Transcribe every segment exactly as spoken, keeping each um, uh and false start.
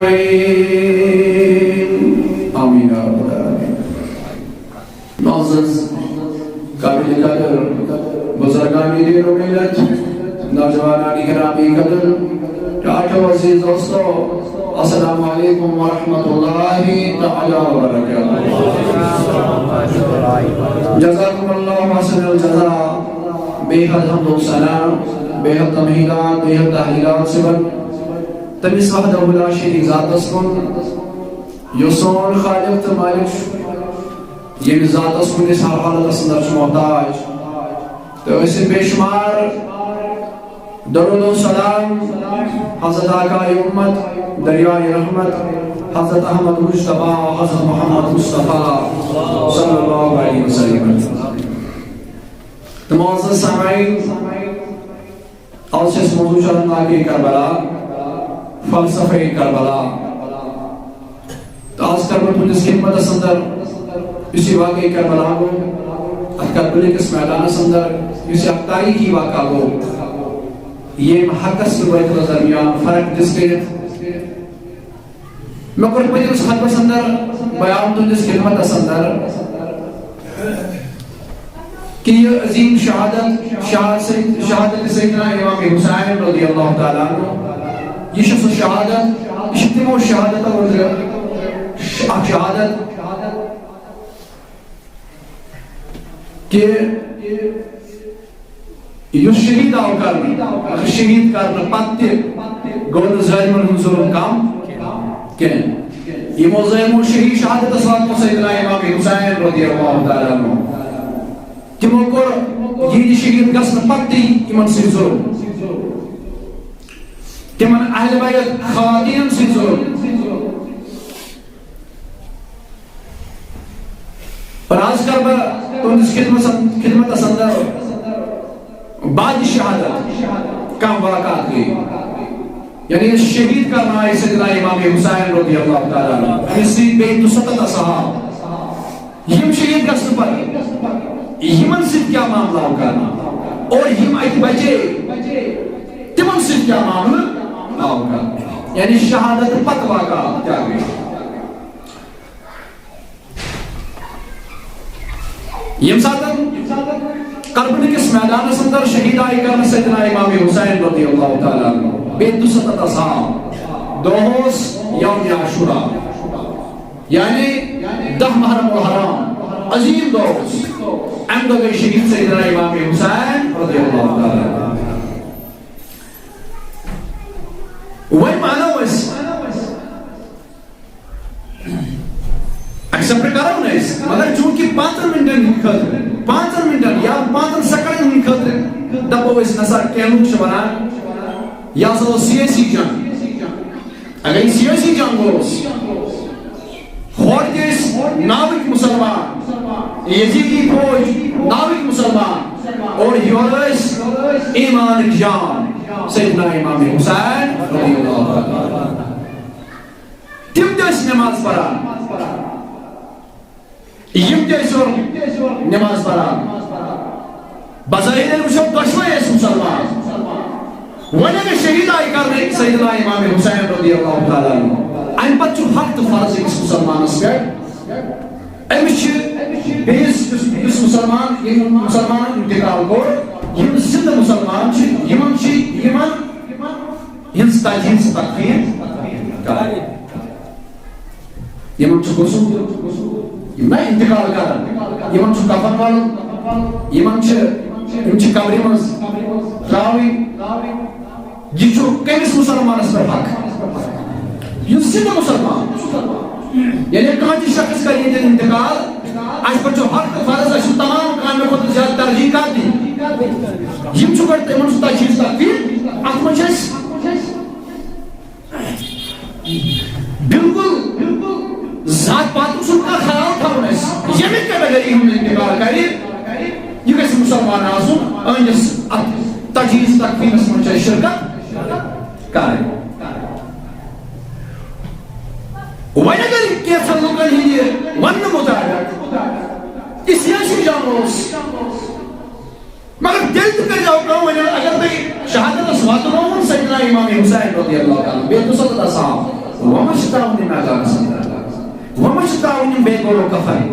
آمین یا رب العالمین۔ معزز، قابل قدر بزرگان دین و ملت، نوجوانان گرامی قدر، ٹاٹھو عزیز دوستو، السلام علیکم ورحمۃ اللہ تعالی وبرکاتہ۔ جزاکم اللہ احسن الجزاء۔ بے حد حمد و ثنا، بے حد تمہیدات، بے حد تحلیلات صفت تمس وحدہ لا شریک ذاتس کن، یُس سون خالق تہٕ مالک چھُ، ییٚمہِ ذاتس کُن أسۍ ہر حالتس اندر چھِ محتاج۔ تہٕ أسۍ بے شمار درود و سلام حضرت آقای امت، دریائے رحمت، حضرت احمد مجتبیٰ، حضرت محمد مصطفیٰ صلی اللہ علیہ وسلم۔ تہٕ معزز سامعین، آز چھِ أسۍ موضوع چلان تاکہ کربلا، فلسفہ کربلا۔ تہٕ آز کرٕ بہٕ تُہنٛدِس خدمتس اندر یُس یہِ واقعہ کربلا گوٚو، اتھ کربلہٕ کِس میدانس اندر یُس یہِ اکھ تاریخی واقعہ گوٚو، ییٚمہِ حقس تہٕ باطلس درمیان فرق دِژ کٔرِتھ۔ مےٚ کوٚر پٔتمِس خطبس اندر بیان تُہنٛدِس خدمتس اندر کہ یہ عظیم شہادت، شہاد-، سید-، شہادت سیدنا امام حسین رضی اللہ تعالیٰ عنہ، یہ چھِ سۄ شہادت، یہ چھِ تِمو شہادتو منٛز اکھ شہادت کہ یُس شہید آو کرنہٕ، مگر شہید کرنہٕ پتہٕ تہِ گوٚو نہٕ ظٲلمن ہُنٛد ظلم کم کینٛہہ۔ یِمو ظٲلمو شہید شہادتس واتنوو سیدنا امام حسین رضی اللہ تعالیٰ عنہ۔ تِمو کوٚر یِہنٛدِ شہید گژھنہٕ پتہٕ تہِ یِمن سۭتۍ ظلم، تِمن اہل بیت خواتینن سۭتۍ ظلم۔ اور آز کر بہٕ تُہنٛدِس خدمتس، خدمتس اندر بعد شہادت کم واقعات گٔے۔ یعنی أسۍ شہید کرنہٕ آیہِ سیدنا امام حسین رضی اللہ تعالیٰ عنہ، أمِس سۭتۍ بیٚیہِ دُسَتتھ اصحاب۔ یِم شہید گژھنہٕ پتہٕ یِمن سۭتۍ کیٛاہ معاملہٕ آو کرنہٕ؟ اور یِم اتہِ بچے، تِمن سۭتۍ کیٛاہ معاملہٕ آو کرنہٕ؟ یعنی شہادت پتہٕ واقعات کیٛاہ گٔے؟ ییٚمہِ ساتہٕ کربلہٕ کِس میدانس اندر شہید آیہِ کرنہٕ سیدنا امام حسین رضی اللہ تعالیٰ عنہ، بیٚیہِ دُسَتتھ اصحاب، دۄہ اوس یوم عاشورہ، یعنی دَہ محرم الحرام، عظیم دۄہ اوس۔ امہِ دۄہ گٔے شہید سیدنا امام حسین رضی اللہ تعالیٰ عنہ۔ وۄنۍ مانو أسۍ، accept کرو نہٕ أسۍ، مگر چونکہ پانٛژن منٹن ہٕنٛدِ خٲطرٕ، پانٛژن منٹن یا پانٛژن سیکنڈن ہٕنٛدِ خٲطرٕ دپو أسۍ، نسا کینٛہہ لوٗکھ چھِ ونان، یہِ ہسا اوس سیٲسی جنگ۔ اگر یہِ سیٲسی جنگ اوس، ہورٕ تہِ ٲسۍ ناوٕکۍ مُسلمان، یزیدی فوج ناوٕکۍ مُسلمان، اور یورٕ ٲسۍ ایمانٕکۍ جان، سیدنا امام حسین رضی اللہ تعالیٰ عنہ۔ تِم تہِ ٲسۍ نماز پران، یِم تہِ ٲسۍ یورٕ نماز پران۔ بظاہر وٕچھو، دۄشوے ٲسۍ مُسلمان۔ وۄنۍ اگر شہید آیہِ کرنہٕ سیدنا امام حسین رضی اللہ تعالیٰ عنہ، امہِ پتہٕ چھُ حق تہٕ فرض أکِس مُسلمانس پٮ۪ٹھ، أمِس چھِ بیٚیِس یُس، یُس مُسلمان، ییٚمۍ مُسلمانن انتقال کوٚر، یِم زِندٕ مُسلمان چھِ، یِمن چھِ، یِمن ہٕنٛز تجہیز تکفین کرٕنۍ۔ یِمن چھُ غسل دیُن، یِم نہ انتقال کرن، یِمن چھُ کفن والُن، یِمن چھِ، یِم چھِ قبرِ منٛز ترٛاوٕنۍ۔ یہِ چھُ کٔمِس مُسلمانس پٮ۪ٹھ حق؟ یُس زِندٕ مُسلمان۔ ییٚلہِ کانٛہہ تہِ شخص کرِ ییٚتٮ۪ن انتقال، اَسہِ پٮ۪ٹھ چھُ حق تہٕ فرض، اَسہِ چھُ تمام کامہِ کھۄتہٕ زیادٕ ترجیح کَتھ دِنۍ۔ یِم چھِ گۄڈٕ، تِمن چھُ تجہیز تکفین۔ اَتھ منٛز چھِ اَسہِ بالکل ذات پاتُک چھُنہٕ کانٛہہ خیال تھاوُن اَسہِ۔ ییٚمہِ category ہُنٛد انتقال کرِ، یہِ گژھِ مُسلمان آسُن، أہنٛدِس اَتھ تجہیز تکفینس منٛز چھِ اَسہِ شرکت کرٕنۍ۔ وۄنۍ اگر کینٛژن لُکن ہٕنٛدِ وننہٕ مُطابق یہِ سیٲسی جنگ اوس، مگر تیٚلہِ تہِ کٔرۍزیو کٲم، وۄنۍ اگر تۄہہِ شہادتس واتنووُن سیدنا امام حسین رضی اللہ تعالیٰ عنہ، بیٚیہِ دُسَتتھ اصحاب، وۄنۍ چھِ ترٛاوٕنۍ یِم بے گورو کفن۔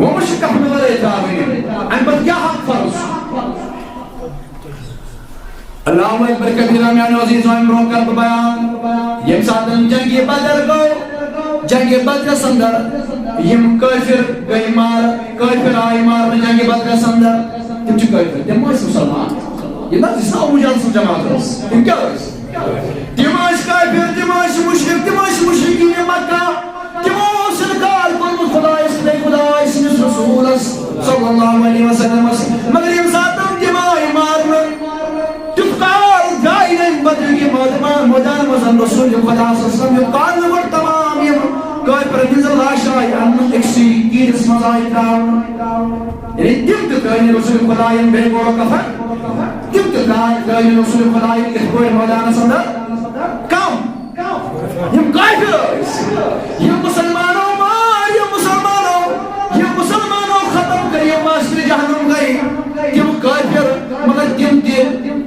وۄنۍ ما چھِ کفنہٕ ورٲے ترٛاوٕنۍ یِم؟ اَمہِ پتہٕ کیٛاہ حق فرض؟ اللہ اکبر کبیرہ، میانیو عزیزو، امہِ برونٛہہ کرٕ بہٕ بیان۔ ییٚمہِ ساتہٕ جنگِ بدر گوٚو، جنگِ بدرس اندر یِم کٲفر گٔے مار، کٲفر آیہِ مارنہٕ جنگِ بدرس اندر۔ تِم چھِ کٲفر، تِم ٲسۍ مُسلمان۔ یہِ نہ ٲس ابو جہل سٕنٛز جماعت ٲس۔ تِم کیٛاہ ٲسۍ؟ تِم ٲسۍ کٲفر، تِم ٲسۍ مُشرِک، تِم ٲسۍ مُشرِکیٖنِ مکہ۔ تِمو اوس انکار کوٚرمُت خدایس تہٕ خداے سٕنٛدِس رسوٗلس صلی اللہ علیہ وسلمس۔ مگر ییٚمہِ ساتہٕ تِم آیہِ مارنہٕ، تیُتھ کال درٛاے نہٕ اَمہِ بدرٕ کہِ مٲدان، مٲدان منٛز رسول خدا صلی اللہ علیہ وسلم، یوٚت کال نہٕ گۄڈٕ تمام یِم کٲفرن ہٕنٛز لاش آیہِ اننہٕ، أکسٕے کیٖرِس منٛز آیہِ ترٛاونہٕ۔ یعنی تِم تہِ ترٛٲے نہٕ رسول خدایَن بے گورو کفن، تِم تہِ ترٛاے، ترٛٲے نہٕ رسول خدایَن یِتھ پٲٹھۍ مٲدانَس اندر۔ کم؟ یِم کافر ٲسۍ۔ یِم مُسلمانو مار، یِم مُسلمانو، یِم مُسلمانو ختم کٔرۍ، یِم وصلِ جہنم گٔے۔ تِم کافر، مگر تِم تہِ،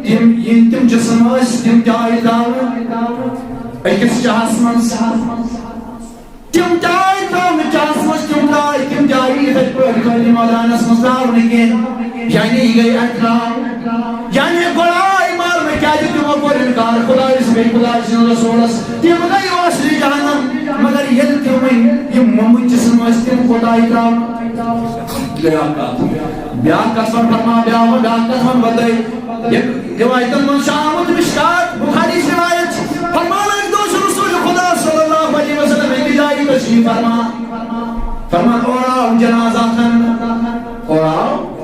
تِم، یِم تِم جسم ٲسۍ، تِم تہِ آیہِ ترٛاونہٕ أکِس چاہَس منٛز۔ تِم تہِ آیہِ ترٛاونہٕ چاہَس منٛز، تِم تہِ آیہِ، تِم تہِ آیہِ یِتھَے پٲٹھۍ خٲلی مٲدانَس منٛز ترٛاونہٕ کینٛہہ۔ یعنی یہِ گٔے اعتراف۔ یعنی گۄڈٕ آیہِ مارنہٕ، کیٛازِ تِمو کوٚر اِنکار خۄدایَس، بیٚیہِ خۄداے سٕنٛدِس رسوٗلَس۔ تِم گٔے وصلِ جہنم۔ مگر ییٚلہِ تِم وۄنۍ یِم موٚمٕتۍ جسم ٲسۍ، تِم کوٚت آیہِ ترٛاونہٕ؟ بیٛاکھ کَتھ۔ بیٛاکھ کَتھ وَن فرما، بیٛاکھ، بیٛاکھ کَتھ وَن بہٕ تۄہہِ۔ یہِ رِوایتَن منٛز چھُ آمُت، مِشکات بُخاری یِچ رِوایت چھِ۔ فرمان، اَکہِ دۄہ چھُ رسول خدا صلی اللہ علیہ وسلم أکِس جایہِ تشریف فرما۔ فرمان، اورٕ آو جنازٕ اکھ۔ اورٕ آو،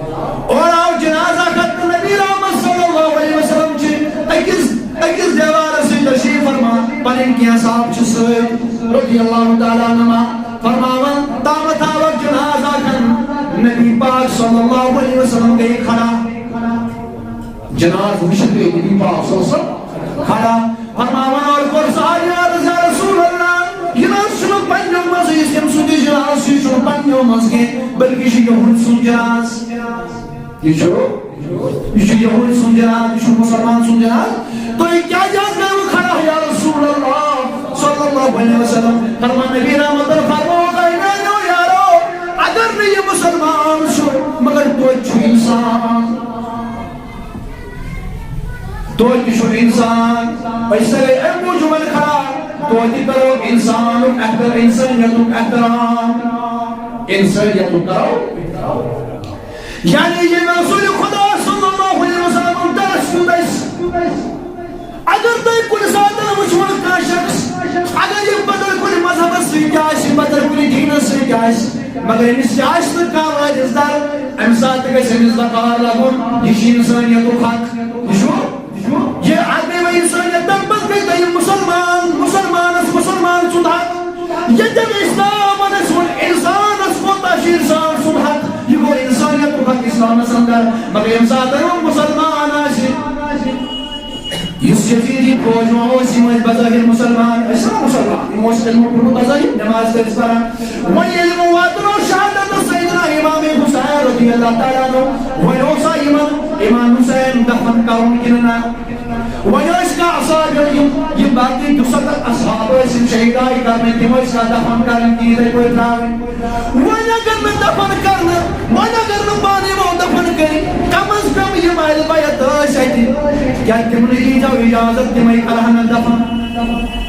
اورٕ آو جنازٕ اکھ۔ نبی رحمت صلی اللہ علیہ وسلم چھِ أکِس، أکِس دیوارَس سۭتۍ تشریف فرما۔ پَنٕنۍ کینٛہہ صحابہٕ چھِ سۭتۍ، رضی اللہ تعالیٰ عنہما۔ فرماوان، تامَتھ آو اکھ جنازٕ اکھ۔ نبی پاک صلی اللہ علیہ وسلم گٔے کھڑا۔ جنازٕ وٕچھِتھ گٔے نبی پاک صلی اللہ علیہ وسلم کھڑا۔ فرماوان، اورٕ کوٚر صحابی عرض، یا رسول اللہ، یہِ نہ حظ چھُنہٕ پنٛنیو منٛزٕے، یُس ییٚمہِ سُنٛد یہِ جنازٕ چھُ، یہِ چھُنہٕ پنٛنیو منٛز کینٛہہ، بلکہِ یہِ چھُ یہوٗدۍ سُنٛد جنازٕ۔ یہِ چھُ، یہِ چھُ یہوٗدۍ سُنٛد جنازٕ، یہِ چھُنہٕ مُسلمان سُنٛد جنازٕ۔ تُہۍ کیٛازِ حظ گٔیوٕ کھڑا، یا رسول اللہ صلی اللہ علیہ وسلم؟ فرمان، نبی رحمتن فرموو، اے میٛانیو یارو، اگر نہٕ یہِ مُسلمان چھُ، مگر توتہِ چھُ اِنسان۔ توتہِ چھُ اِنسان۔ أسۍ سٲری اَمہِ موٗجوٗب کھڑا، توتہِ کرو اِنسانُک احتر-، اِنسٲنیتُک احترام۔ اِنسٲنیتُک کرو۔ یعنی ییٚمہِ رسول خدا صلی اللہ علیہ وسلم درس دیُت اَسہِ۔ اگر تُہۍ کُنہِ ساتہٕ وٕچھوٕ کانٛہہ شخص، اگر یہِ بدل کُنہِ مذہبس سۭتۍ تہِ آسہِ، بدل کُنہِ دیٖنس سۭتۍ تہِ آسہِ، مگر أمِس تہِ آسہِ نہٕ کانٛہہ وٲرِث دار، اَمہِ ساتہٕ تہِ گژھِ أمِس وقار لگُن۔ یہِ چھُ اِنسٲنیتُک حق۔ یہِ چھُ، یہِ اگر وۄنۍ اِنسٲنیت تَمہِ پتہٕ گٔے تۄہہِ مُسلمان، مُسلمانس مُسلمان سُنٛد حق۔ ییٚتٮ۪ن اِسلامن اَسہِ ووٚن اِنسانس کوٗتاہ چھُ اِنسان سُنٛد حق، یہِ گوٚو اِنسٲنیتُک حق اِسلامس اندر۔ مگر ییٚمہِ ساتہٕ وۄنۍ مُسلمان آسہِ، یُس یزیدی فوج ما اوس، یِم ٲسۍ بظٲہِر مُسلمان، ٲسۍ نا مُسلمان، یِم اوس علمُک پوٚرمُت بظٲہِر، نماز تہِ ٲسۍ پران۔ وۄنۍ ییٚلہِ یِمو واتنوو شہادت سیدنا امام حسین رضی اللہ تعالیٰ عنہ، وۄنۍ اوسا یِمن امام حسین دفن کرُن کِنہٕ نہ؟ وۄنۍ ٲسۍ کانٛہہ اصحاب یِم، یِم باقٕے دُسَتتھ اصحاب ٲسۍ، یِم شہیٖد آیہِ کرنہٕ، تِم ٲسۍ کانٛہہ دفن کرٕنۍ کِنہٕ یِتھَے پٲٹھۍ ترٛاوٕنۍ؟ وۄنۍ اگر نہٕ دفن کرنہٕ، وۄنۍ اگر نہٕ پانہٕ یِمو دفن کٔرۍ، کم از کم یِم اہل بیت ٲسۍ اَتہِ، کیٛاہ تِمنٕے دیٖزیو اجازت، تِمَے کرہن نہٕ دفن؟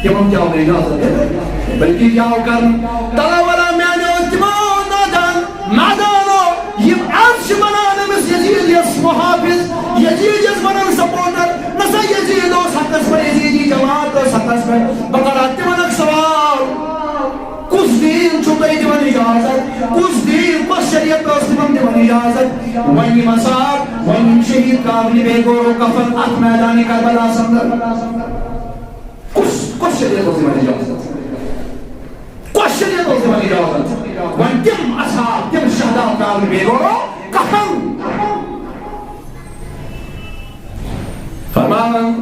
تِمن کیٛاہ آو نہٕ اجازت دِنہٕ؟ بلکہِ کیٛاہ آو کرنہٕ؟ تلا ولا میٛانیو تِمو نادان، نادانو، یِم آز چھِ بنان أمِس یزیٖد یَس محافظ، یزیٖد یَس بنان سپورٹر۔ نہ سا یزیٖد اوس حقس پٮ۪ٹھ، یزیٖدی جماعت ٲس حقس پٮ۪ٹھ۔ بہٕ کرٕ ہا تِمن اکھ سوال، کُس دیٖن چھُو تۄہہِ دِوان اجازت؟ کُس دیٖن، کۄس شریعت ٲس تِمن دِوان اجازت؟ وۄنۍ یِم اصحاب، وۄنۍ یِم شہیٖد قابلِ بے گورو کفن اتھ میدانِ کربلاہس اندر۔ کُس، کۄس شریعت ٲس دِوان اجازت؟ کۄس شریعت ٲس دِوان اجازت؟ وۄنۍ تِم اصحاب، تِم شہدا قابلِ بے گورو کفن۔ فرماوان،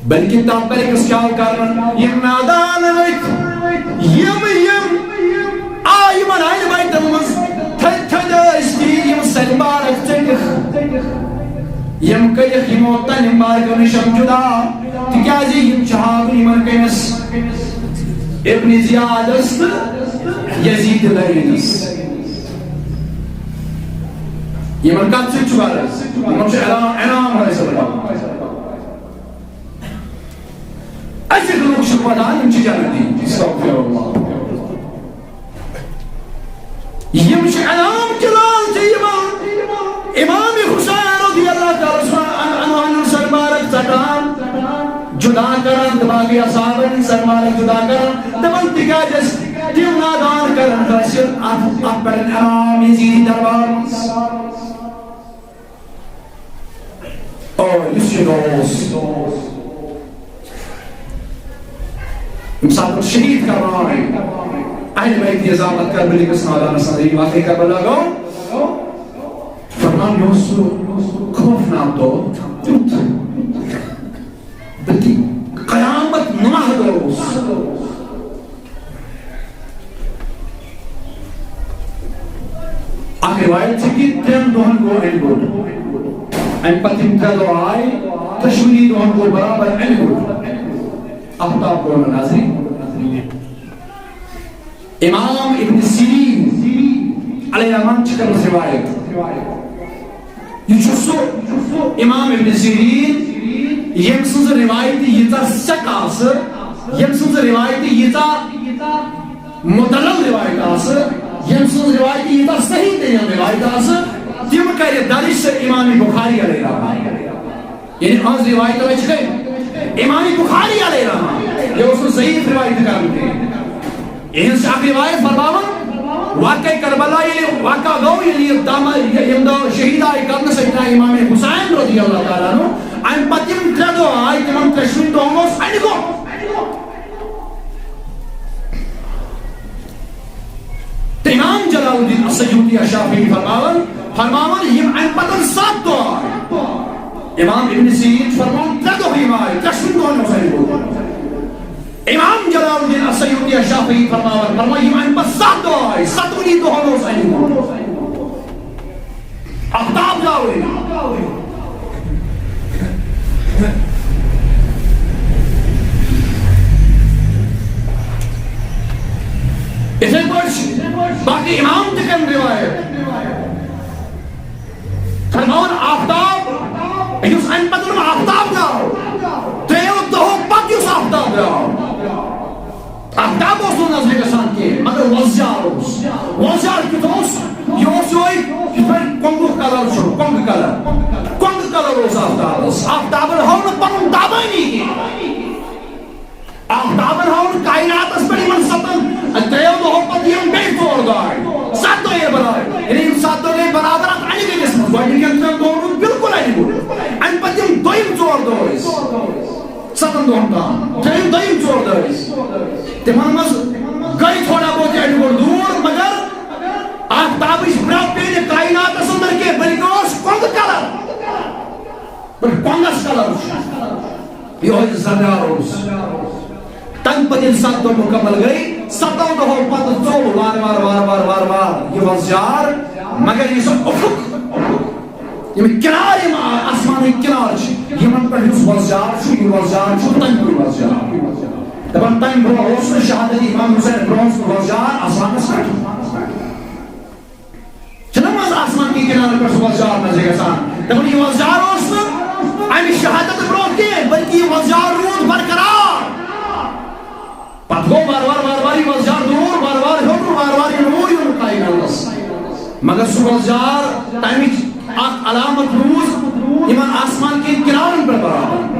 بلکہِ تَتھ بَرعکس کیٛاہ آو کرنہٕ؟ یِم نادان ٲسۍ، یِم، یِم آ، یِمن اہل بیتن منٛز تھٔدۍ تھٔدۍ ٲسۍ تی، یِم سرِ مبارک ژٔٹِکھ، یِم کٔرِکھ یِمو تَمہِ مبارکو نِش جُدا، تِکیٛازِ یِم چھِ ہاوٕنۍ یِمن کٔمِس؟ ابن زیادس تہٕ یزید لعینس۔ یِمن کتھ سۭتۍ چھُ غرض؟ یِمن چھُ انعام، انعام حٲصِل کرُن۔ أزِکۍ لُکھ چھِ ونان یِم چھِ جنتی۔ استغفر اللہ۔ یِم چھِ انعام کہِ لالچہِ یِمن امام حسین رضی اللہ تعالیٰ عنہ ہن سر مبارک ژٹان، جدا کران تہٕ باقٕے اصحابن سر مبارک جدا کران، دپان تِکیازِ ٲسۍ تِم نادان کران حٲصِل، اتھ، اتھ پٮ۪ٹھ انعام یزیدی دربار منٛز۔ اور یُس یہِ دۄہ اوس، ییٚمہِ ساتہٕ شہید کرنہٕ آے اہل بیت عظام اتھ کربلہٕ کِس مٲدانس اندر، یہِ واقعہ کربلا گوٚو، فرمان، یہِ اوس سُہ خوفناک دۄہ، تیُتھ، بلکہِ قیامت نما دۄہ اوس۔ اکھ روایت چھِ کہِ ترٛٮ۪ن دۄہن گوٚو اَمہِ گوٚٹ۔ اَمہِ پتہٕ یِم ترٛےٚ دۄہ آے، دۄشوٕنی دۄہن گوٚو برابر اَمہِ گوٚٹ۔ آفتاب گوٚو نہٕ نظرِ۔ امام ابن سیرین علیہ رحمان چھِ کٔرمٕژ روایت۔ یہِ چھُ سُہ امام ابن سیرین، ییٚمۍ سٕنٛز روایتہٕ ییٖژاہ سیٚکھ آسہٕ، ییٚمۍ سٕنٛز روایتہٕ ییٖژاہ مدلل روایت آسہٕ، ییٚمۍ سٕنٛز روایتہٕ ییٖژاہ صحیح تریٖن روایت آسہٕ، تِم کرِ درج سُہ امام بخاری علیہ رحمہ۔ یعنی أہنٛز روایت رچھ گٔے امام بخاری علیہ رحمہ۔ یہِ اوس نہٕ ضعیف روایت کران کینٛہہ۔ یِہنٛز چھِ اکھ روایت فرماوان، واقعہ کربلا ییٚلہِ واقعہ گوٚو، ییٚلہِ یہِ دم، یہِ، یِم دۄہ شہید آیہِ کرنہٕ سیدنا امام حسین رضی اللہ تعالیٰ عنہ، اَمہِ پتہٕ یِم ترٛےٚ دۄہ آیہِ، تِمن ترٛٮ۪شوٕنی دۄہن اوس اَنہِ گوٚٹ۔ تہٕ امام جلال الدین السیوطی الشافعی فرماوان، فرماوان، یِم اَمہِ پتہٕ ستھ دۄہ آے۔ امام ابن سیرین چھُ فرماوان، ترٛےٚ دۄہ یِم آے، ترٛٮ۪شوٕنی دۄہن اوس اَنہِ گوٚٹ۔ امام جلال الدین السیوطی الشافعی فرماوان، فرماوان، یِم اَمہِ پتہٕ ستھ دۄہ آے، ستوٕنی دۄہن اوس اَنہِ گوٚٹ۔ آفتاب درٛاوٕے۔ یِتھَے پٲٹھۍ چھِ باقٕے امام تہِ کران روایت۔ فرماوان آفتاب، یُس اَمہِ پتہٕ آفتاب درٛاو، ترٛیٚیو دۄہو پتہٕ یُس آفتاب درٛاو، آفتاب اوس نہٕ نظرِ گژھان کینٛہہ، مگر وۄزجار اوس۔ وۄزجار کیُتھ اوس؟ یہِ اوس یِہوٚے یِتھ پٲٹھۍ کۄنٛگُک colour چھُ، کۄنٛگہٕ colour۔ کۄنٛگہٕ colour اوس آفتابس۔ آفتابن ہٲو نہٕ پنُن تابٲنی کینٛہہ۔ آفتابن ہٲو نہٕ کائناتس پٮ۪ٹھ یِمن ستن، ترٛیٚیو دۄہو پتہٕ یِم بیٚیہِ ژور دۄہ آے۔ ستھ دۄہ ییٚلہِ برابر، یعنی یِم ستھ دۄہ گٔے برابر اتھ انہِ گٔٹِس منٛز۔ گۄڈٕنِکٮ۪ن ترٛٮ۪ن دۄہن روٗد بالکل انہِ گوٚٹ۔ امہِ پتہٕ یِم دوٚیِم ژور دۄہ ٲسۍ۔ ستن دۄہن تام۔ ترٛیٚیِم، دوٚیِم ژور دۄہ ٲسۍ۔ تِمن منٛز گٔے تھوڑا بہت یہِ اَمہِ کھۄتہٕ دوٗر، مگر آفتابٕچ برٛونٛہہ پیٚیہِ نہٕ کائناتس اندر کینٛہہ، بلکہِ اوس کۄنٛگہٕ colour۔ بلکہِ کۄنٛگس colour چھُ۔ یِہوٚے زنٛگار اوس۔ تَمہِ پتہٕ ییٚلہِ ستھ دۄہ مُکمل گٔے، ستو دۄہو پتہٕ ژوٚل وارٕ وارٕ، وارٕ وارٕ، وارٕ وارٕ یہِ وۄزجار، مگر یُس افق، یِم کِنار، یِم آ-، آسمانٕکۍ کِنار چھِ، یِمن پٮ۪ٹھ یُس وۄزجار چھُ، یہِ وۄزجار چھُ تَمہِ برٛونٛہہ وۄزجار۔ دَپان تَمہِ برٛونٛہہ اوس نہٕ شہادت امام حسین برٛونٛہہ اوس نہٕ وۄزجار آسمانس پٮ۪ٹھ۔ چھُنہ منٛز آسمان کہِ کِنارن پٮ۪ٹھ سُہ وۄزجار نظرِ گژھان؟ دَپان یہِ وۄزجار اوس نہٕ اَمہِ شہادت برٛونٛہہ کینٛہہ، بلکہِ یہِ وۄزجار روٗد برقرار۔ پتہٕ گوٚو وارٕ وارٕ، وارٕ وارٕ یہِ وۄزجار دوٗر، وارٕ وارٕ ہیوٚر، وارٕ وارٕ یہِ نوٗر یُن کائناتس۔ مگر سُہ وۄزجار، تَمِچ اکھ علامت روٗز یِمن آسمان کٮ۪ن کِنارن پٮ۪ٹھ برابر۔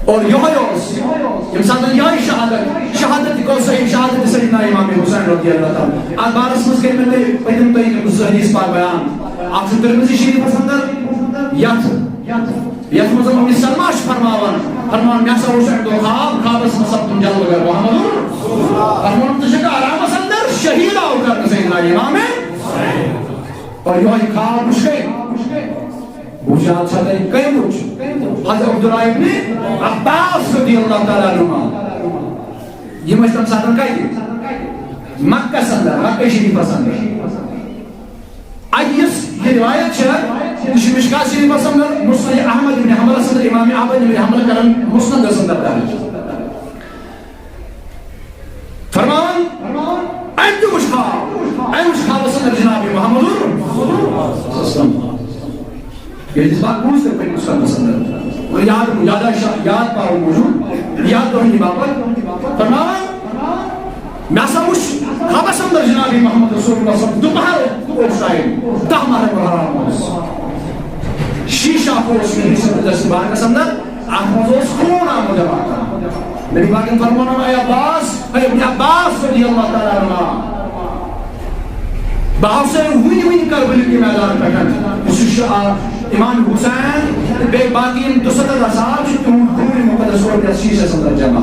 اور یِہوٚے اوس، ییٚمہِ ساتہٕ یِہوٚے شہادت، شہادت گوٚو صحیح، شہادت سیدنا امام حسین رضی اللہ تعالیٰ عنہ۔ اتھ بارس منٛز کٔرۍ مےٚ تۄہہِ پٔتِم تۄہہِ زٕ حدیث پاک بیان۔ اکھ چھُ ترمذی شریفس اندر، یتھ یتھ منٛز ام سلمہ چھِ فرماوان، فرماوان، مےٚ ہسا وُچھ اَکہِ دۄہ خواب، خوابس منٛز سپدُم جلوٕ گر محمد۔ فرماوان، ژٕ چھکھ آرامس اندر شہید آو کرنہٕ سیدنا امام۔ اور یِہوٚے خواب وُچھ گٔے۔ وُچھ، آز چھا تۄہہِ کٔمۍ وُچھ؟ حضرت عبداللہ ابن عباس رضی اللہ تعالیٰ عنہما۔ یِم ٲسۍ تَمہِ ساتہٕ کَتہِ؟ مکس اندر، مکہ شریفس اندر۔ اَتہِ یُس یہِ روایت چھےٚ، یہِ چھِ مشکات شریفس اندر، مسند احمد ابن حنبلس اندر، امام احمد ابن حنبل کران مسندس اندر درج۔ ییٚلہِ أسۍ باقٕے بوٗز تہٕ پٔتمِس قدمس اندر۔ اور یاد، یاداشت، یاد پاوُن موٗجوٗب، یاد تُہنٛدِ باپتھ۔ فرماوان، مےٚ ہسا وُچھ خوابس اندر جناب محمد رسول اللہ صلی اللہ علیہ وسلم، دُپہر اوس ٹایم، دَہ محرم الحرام اوس۔ شیشہ اوس مےٚ نِش دستہِ مبارکس اندر، اتھ منٛز اوس خوٗن آمُت جمع کرنہٕ۔ نبی پاکن فرموو، اے عباس، اے ابن عباس رضی اللہ تعالیٰ عنہ، بہٕ آسے وُنہِ وُنہِ کربلہٕ کہِ میدان پٮ۪ٹھ۔ یُس یہِ شا-، امام حسین تہٕ بیٚیہِ باقی یِم دُسَتتھ اصحاب چھِ، تِہُنٛد خوٗن مُقدس روزِ یَتھ شیٖشَس اندر جمع۔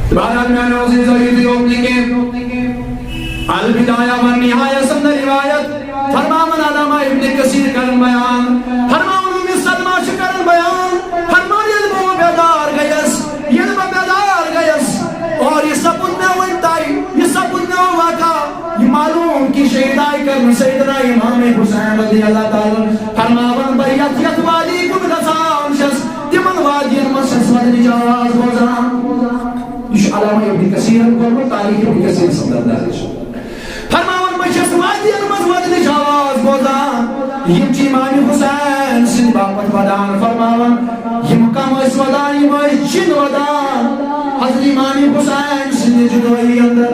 تہٕ بہرحال میٛانیو عزیزو، یُتُے یوت نہٕ کینٛہہ، البدایہ و نہایس اندر روایت فرماوان علامہ ابن کثیر کرن بیان، فرماوان ام سلمہ چھِ کرن بیان، فرمان ییٚلہِ بہٕ بیدار گٔیَس، ییٚلہِ بہٕ بیدار گٔیَس، اور یہِ سپُد مےٚ وۄنۍ طے، یہِ سپُد مےٚ وۄنۍ واقعہ، یہِ معلوم کہِ شہید آیہِ کرنہٕ سیدنا امام حسین رضی اللہ تعالیٰ عنہ۔ فرماوان بہٕ یتھ یتھ وادی کُن گژھان چھَس، تِمن وادین منٛز چھَس وَدنٕچ آواز بوزان۔ یہِ چھُ علامہ ابن کثیرن کوٚرمُت تاریخ ابن کثیرس اندر درج۔ فرماوان، بہٕ چھَس وادین منٛز وَدنٕچ آواز بوزان۔ یِم چھِ امام حسین سٕنٛدِ باپتھ وَدان۔ فرماوان، یِم کم ٲسۍ وَدان، یِم ٲسۍ جِن وَدان۔ حضرت امام حسین سٕنٛدِ جُدٲیی اندر۔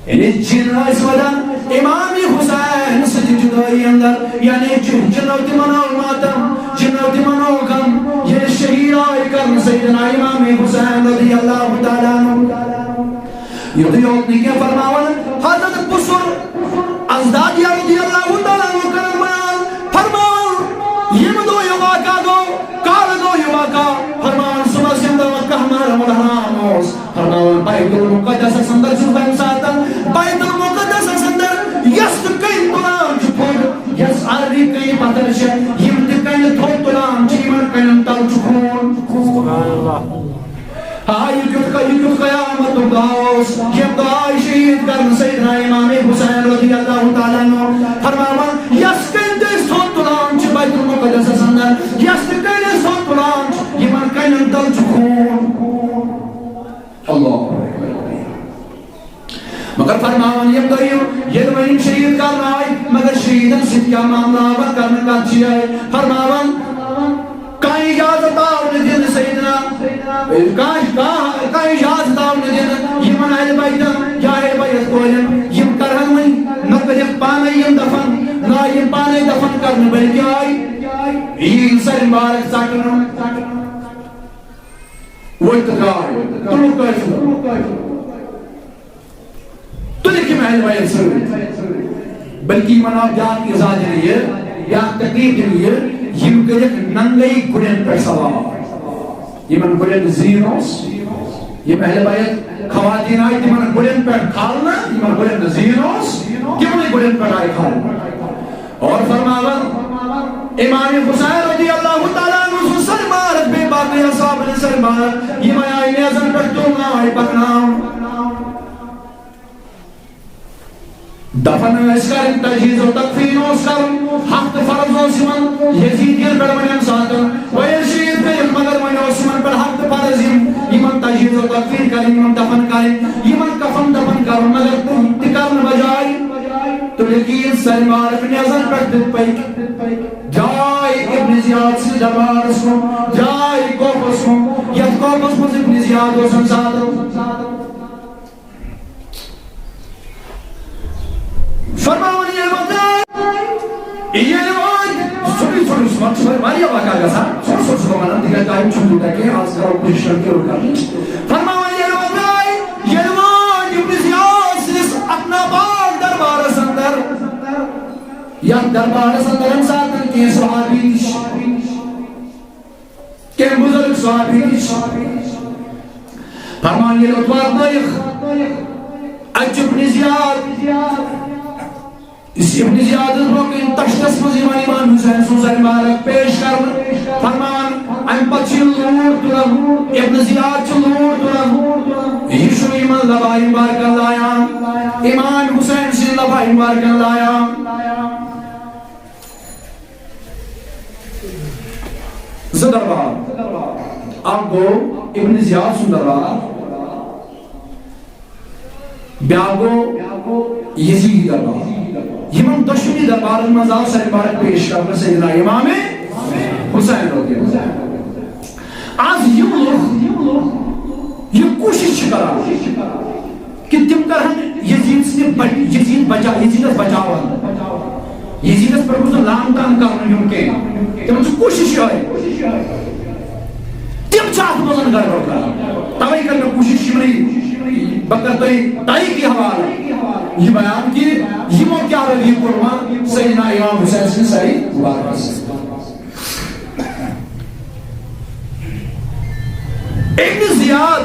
ییٚلہِ جِن ٲسۍ وَدان امام حسین سٕنٛدِ جُدٲیی اندر، یعنی جِن، جِنو تہِ منوو ماتم، جِنو تہِ منوو غم۔ ییٚلہِ شہید آیہِ کرنہٕ سیدنا امام حسین رضی اللہ تعالیٰ عنہ، یُتُے یوت نہٕ کینٛہہ، فرماوان حضرت بُصُر ازدادی رضی اللہ تعالیٰ عنہ کرن بیان، فرماوان، ییٚمہِ دۄہ یہِ واقعہ گوٚو، کالہٕ گوٚو یہِ واقعہ، فرماوان، صُبحس ییٚمہِ دۄہ کاہ محرم الحرام اوس، فرماوان، بیت المقدسس اندر چھُس بہٕ اَمہِ ساتہٕ، بیت المقدسس اندر یۄس تہِ کٔنۍ تُلان چھُ تھوٚد، یۄس عربی کٔنۍ پتھر چھےٚ، یِم تہِ کَنہِ تھوٚد تُلان چھِ، یِمن کَنٮ۪ن تل چھُ خوٗن۔ سبحان اللہ۔ ہا، یہِ کیُتھ، یہِ کیُتھ قیامتُک دۄہ اوس، ییٚمہِ دۄہ آے شہید کرنہٕ سیدنا امام حسین رضی اللہ تعالیٰ عنہ۔ فرماوان، یۄس کَنہِ تہِ أسۍ تھوٚد تُلان چھِ بیت المقدسس اندر، یۄس تہِ کَنہِ أسۍ تھوٚد تُلان چھِ، یِمن کَنٮ۪ن تل چھُ خوٗن۔ اللہ اکبر۔ مگر فرماوان یِم دٔیِو، ییٚلہِ وۄنۍ یِم شہید کرنہٕ آے، مگر شہیدن سۭتۍ کیٛاہ معاملہ آو کرنہٕ، کتھ چھِ آے؟ فرماوان، کانٛہہ اجازت آو نہٕ دِنہٕ سیدنا، کانٛہہ، کانٛہہ، کانٛہہ اجازت آو نہٕ دِنہٕ یِمن اہل بیتن یا اہل بیت کورٮ۪ن، یِم کرہن وۄنۍ، نہ کٔرِکھ پانے یِم دفن، نہ آے یِم پانے دفن کرنہٕ، بلکہِ آے یہِ سر مبارک ژٹنہٕ۔ ؤتھۍ تہٕ درٛاے، تُلُکھ کٲفِلہٕ۔ تُلِکھ یِم اہل بیت سۭتۍ۔ بلکہِ یِمن آو بیٛاکھ ایزا دِنہٕ یہِ، بیٛاکھ تکلیف دِنہٕ یہِ، یِم کٔرِکھ ننگے گُرٮ۪ن پٮ۪ٹھ سوار۔ یِمن گُرٮ۪ن نہٕ زیٖن اوس، یِم اہل بیت خواتین آیہِ تِمن گُرٮ۪ن پٮ۪ٹھ کھالنہٕ، یِمن گُرٮ۪ن نہٕ زیٖن اوس، تِمنٕے گُرٮ۪ن پٮ۪ٹھ آیہِ کھالنہٕ۔ اور فرماوان، امام حسین رضی اللہ تعالیٰ عنہ سُنٛد سر مبارک، بیٚیہِ باقٕے اصحابن سر مبارک، یِمے آیہِ نیزن پٮ۪ٹھ تُلنہٕ، آیہِ پکناونہٕ۔ دفن ٲسۍ کرٕنۍ، تجہیز و تکفین اوس کرُن، حق تہٕ فرض اوس یِمن یزیدین پٮ۪ٹھ وۄنۍ اَمہِ ساتہٕ۔ وۄنۍ ٲسۍ شہید کٔرِتھ، مگر وۄنۍ اوس یِمن پٮ۪ٹھ حق تہٕ فرض یِم، یِمن تجہیز و تکفین کرٕنۍ، یِمن دفن کرٕنۍ، یِمن کفن دفن کرُن، مگر تِم تہِ کرنہٕ بجاے تُلِکھ یہِ سر مبارک نیزن پٮ۪ٹھ تہٕ پٔکۍ۔ جاے ابن زیاد سٕنٛدِس دربارس کُن، جاے کوفس کُن، یتھ کوفس منٛز ابن زیاد اوس اَمہِ ساتہٕ۔ فرماوان ییٚلہِ وۄنۍ درٛاے، ییٚلہِ وۄنۍ ژھوٚٹٕے ژھوٚٹٕے، صُبحن چھُ وۄنۍ واریاہ واقعہ گژھان، ژھوٚٹ ژھوٚٹ چھُ وَنان، تِکیٛازِ ٹایم چھُنہٕ تیوٗتاہ کینٛہہ، آز کَرو کوٗشِش کَرو کَرنٕچ۔ فرماوان ییٚلہِ وۄنۍ درٛاے، ییٚلہِ وۄنۍ ابن زیاد سٕنٛدِس اَتھ ناپاک دربارَس اندر، یَتھ دربارَس اندر اَمہِ ساتہٕ کینٛہہ صحابی تہِ چھِ۔ کینٛہہ بُزرگ صحابی تہِ چھِ۔ فرمان ییٚلہِ اوٚت واتنٲیِکھ، اَتہِ چھُ ابن زیاد۔ یُس ابن زیادَس برونٛہہ کَنہِ تشتَس منٛز یِوان امام حسین سُنٛد سر مبارک پیش کرنہٕ۔ فرمان، اَمہِ پتہٕ چھُ یہِ لوٗر تُلان، ابن زیاد چھُ لوٗر تُلان۔ یہِ چھُ یِمن لبایہِ مبارکن لایان، امام حسین سٕنٛدِ لبایہِ مبارکن لایان۔ زٕ دربار۔ اکھ گوٚو ابن زیاد سُنٛد دربار، بیٛاکھ گوٚو یزیدی دربار۔ یِمن دۄشوٕنی دربارن منٛز آو سرِ مبارک پیش کرنہٕ سیدنا امام حسین رضی اللہ عنہ۔ آز یِم لُکھ یہِ کوٗشِش چھِ کران کہِ تِم کرہن یزید سٕنٛدِ بچ-، یزید بچا-، یزیدس بچاوان۔ یزیدس پٮ۪ٹھ گوٚژھ نہٕ لام تام کرُن یُن کینٛہہ۔ تِمن چھِ کوٗشِش یِہوٚے۔ تِم چھِ اتھ منٛز گڑبڑ کران۔ توے کٔر مےٚ کوٗشِش یِمنٕے، بہٕ کرٕ تۄہہِ تاریخی حوالہٕ یہِ بیان کہِ یِمو کیٛاہ رویہ کوٚر وۄنۍ سیدنا امام حسین سٕنٛدِ سرِ مبارکس سۭتۍ۔ ابن زیاد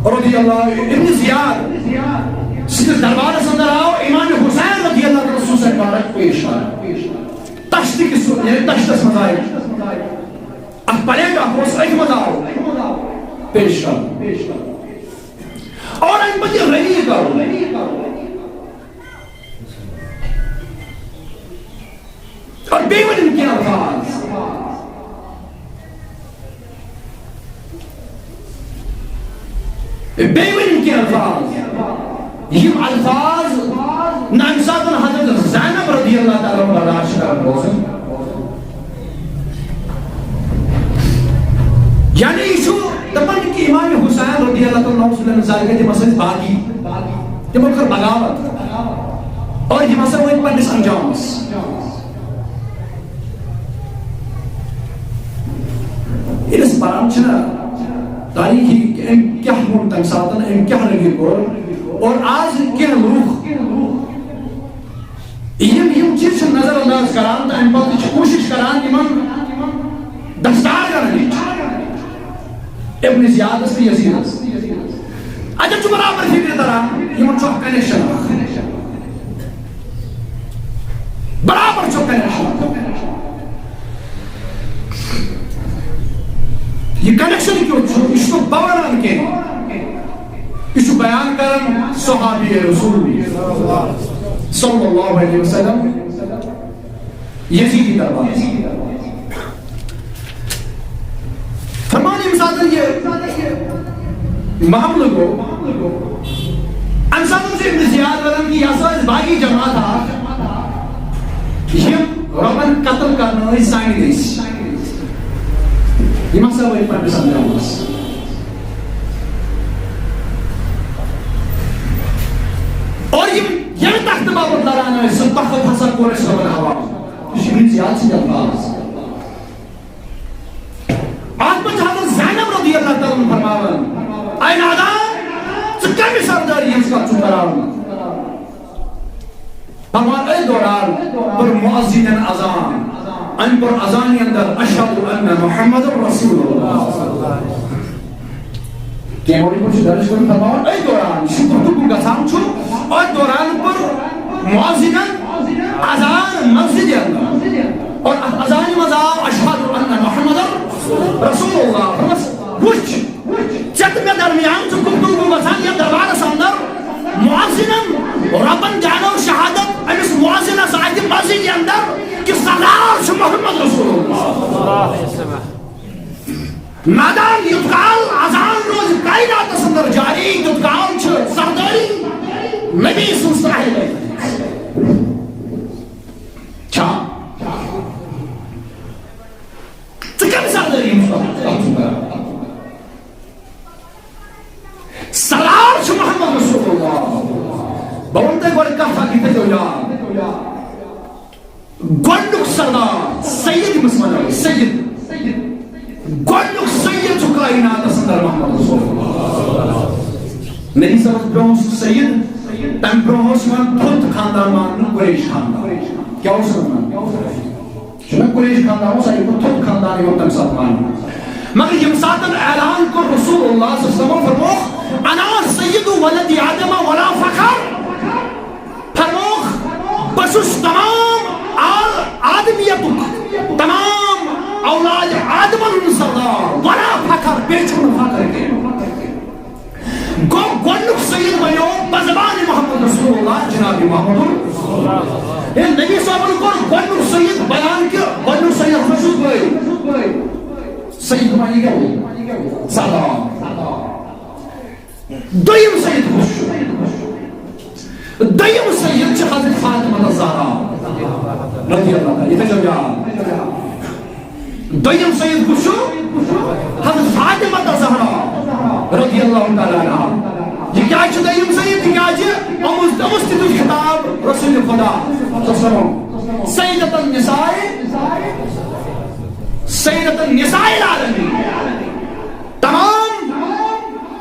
رضی اللہ، ابن زیاد سٕنٛدِس دربارس اندر آو امام حسین رضی اللہ تعالیٰ سُنٛد سرِ مبارک پیش کرنہٕ۔ تشت کِس، یعنی تشتس منٛز آیہِ۔ اکھ پلیٹ اکھ اوس، أتھۍ منٛز آو پیش کرنہٕ۔ اور اَمہِ پتہٕ یہِ رویہ کرُن۔ اور بیٚیہِ ؤنِم کینٛہہ الفاظ۔ بیٚیہِ ؤنِم کینٛہہ الفاظ۔ یِم الفاظ نہٕ اَمہِ ساتہٕ حضرت زینب رضی اللہ تعالیٰ عنہ برداشت کران اوس۔ یعنی یہِ چھُ دَپان کہِ امام حسین رضی اللہ تعالیٰ عنہ سٕنٛدٮ۪ن زرگہٕ تِم ہسا ٲسۍ باغی، تِمو کٔر بغاوت اور یِم ہسا وٲتۍ پننِس انجامس۔ ییٚلہِ أسۍ پران چھِنہ تاریخی کہِ أمۍ کیٛاہ ووٚن تَمہِ ساتہٕ، أمۍ کیٛاہ رویہ کوٚر، اور آز کینٛہہ لوٗکھ یِم، یِم چیٖز چھِ نظر انداز کران تہٕ اَمہِ پتہٕ چھِ کوٗشِش کران یِمن دستار کرنٕچ ابن زیادس تہٕ یزیدس۔ اَتٮ۪تھ چھُ برابر فکرِ تران، یِمن چھُ اکھ connection اکھ۔ برابر چھُ connection۔ یہِ connection کیُتھ چھُ؟ یہِ چھُنہٕ بہٕ وَنان کینٛہہ۔ یہِ چھُ بیان کران صحابی رسول صلی اللہ علیہ وسلم۔ یزیدی دربار۔ فرمان ییٚمہِ ساتہٕ یہِ معاملہٕ گوٚو، اَمہِ ساتہٕ اوس أمِس یاد وَنان کہِ یہِ ہسا ٲسۍ باقی جماعت اکھ، یِم رۄبن قتل کرنہٕ ٲسۍ سانہِ دٔسۍ۔ یِم ہسا وٲتۍ پننِس انجامس۔ اور یِم ییٚمہِ تختہٕ باپتھ لڑان ٲسۍ، سُہ تخت ہسا کوٚر اَسہِ رۄبن حوالہٕ۔ یہِ چھُ یِہُنٛد زیادٕ سٕنٛدۍ الفاظ۔ اَتھ منٛز چھِ حضرت زینب رضی اللہ تعالیٰ عنہ فرماوان، "اے نادان، ژٕ کَمہِ سردٲری ہٕنٛز کَتھ چھُکھ کران؟" فرمان، أتھۍ دوران کٔر مؤذنن اذان۔ أمۍ کوٚر اذانہِ اندر، "اشہد ان محمد رسول اللہ۔" کینٛہہ مولوی صٲب چھِ درٕج کٔرمٕژ، فرماوان، أتھۍ دوران یہِ چھُ گفتگو گژھان چھُ، أتھۍ دوران کوٚر مؤذنن اذان مسجدِ اندر۔ اور اتھ اذانہِ منٛز آو، "اشہد ان محمد رسول اللہ۔" دوٚپمس، وٕچھ، ژےٚ تہٕ مےٚ درمیان چھُ گفتگو گژھان یتھ دربارس اندر، مؤذنن رۄبن دیانٲو شہادت أمِس مؤذنس اتہِ مسجدِ اندر کہِ سردار چھُ محمد رسول اللہ۔ نادان، یوٚت کال اذان روزِ کائناتس اندر جاری، تیوٚت کال چھِ سردٲری نبی سٕنٛز ترٛاہہِ لٹہِ۔ چھا؟ ژٕ کَمہِ سردٲری ہٕنٛز کتھ چھُکھ کران؟ سردار چھُ محمد رسول اللہ۔ بہٕ وَنہٕ تۄہہِ گۄڈٕ کتھ اکھ، یہِ تھٲیزیو یاد۔ گۄڈٕنیُک سردار، سید ییٚمِس وَنو أسۍ، سید۔ گۄڈٕنیُک سید چھُ کائناتس اندر محمد رسول اللہ۔ نبی صٲبس برونٛہہ اوس سید، تَمہِ برونٛہہ اوس یِوان تھوٚد خاندان ماننہٕ قریش خاندان۔ کیٛاہ اوس یِوان؟ چھُنہ قریش خاندان اوس ساروی کھۄتہٕ تھوٚد خاندان یِوان تَمہِ ساتہٕ ماننہٕ۔ مگر ییٚمہِ ساتہٕ اعلان کوٚر رسول اللہ صلی اللہ علیہ وسلم، فرمووُکھ، "انا سید ولد آدم ولا فخر۔" فرمووُکھ، "بہٕ چھُس تمام آل آدمیتُک، تمام اولاد آدمن ہُنٛد سردار، ولا فخر، بیٚیہِ چھُنہٕ فخر کینٛہہ۔" گوٚو گۄڈٕنیُک سید بنیو بزبان محمد رسول اللہ، جناب محمد رسول اللہ۔ ہے، نبی صٲبن کوٚر گۄڈٕنیُک سید بیان کہِ گۄڈٕنیُک سید ہسا چھُس بٕے۔ سید معنی کیٛاہ گوٚو؟ سردار۔ دوٚیِم سید سید چھِ حضرت فاطمہ زہرا رضی اللہ تعالیٰ، یہِ تھٲیزیو یاد۔ دوٚیِم سید کُس چھُ؟ حضرت فاطمہ زہرا رضی اللہ تعالیٰ عنہا۔ یہِ کیٛازِ چھُ دوٚیِم سید؟ تِکیٛازِ أمِس، أمِس تہِ دیُت خطاب رسول خدا صلی اللہ علیہ وسلم، سیدۃ النساء، سیدۃ النساء العالمین۔ تمام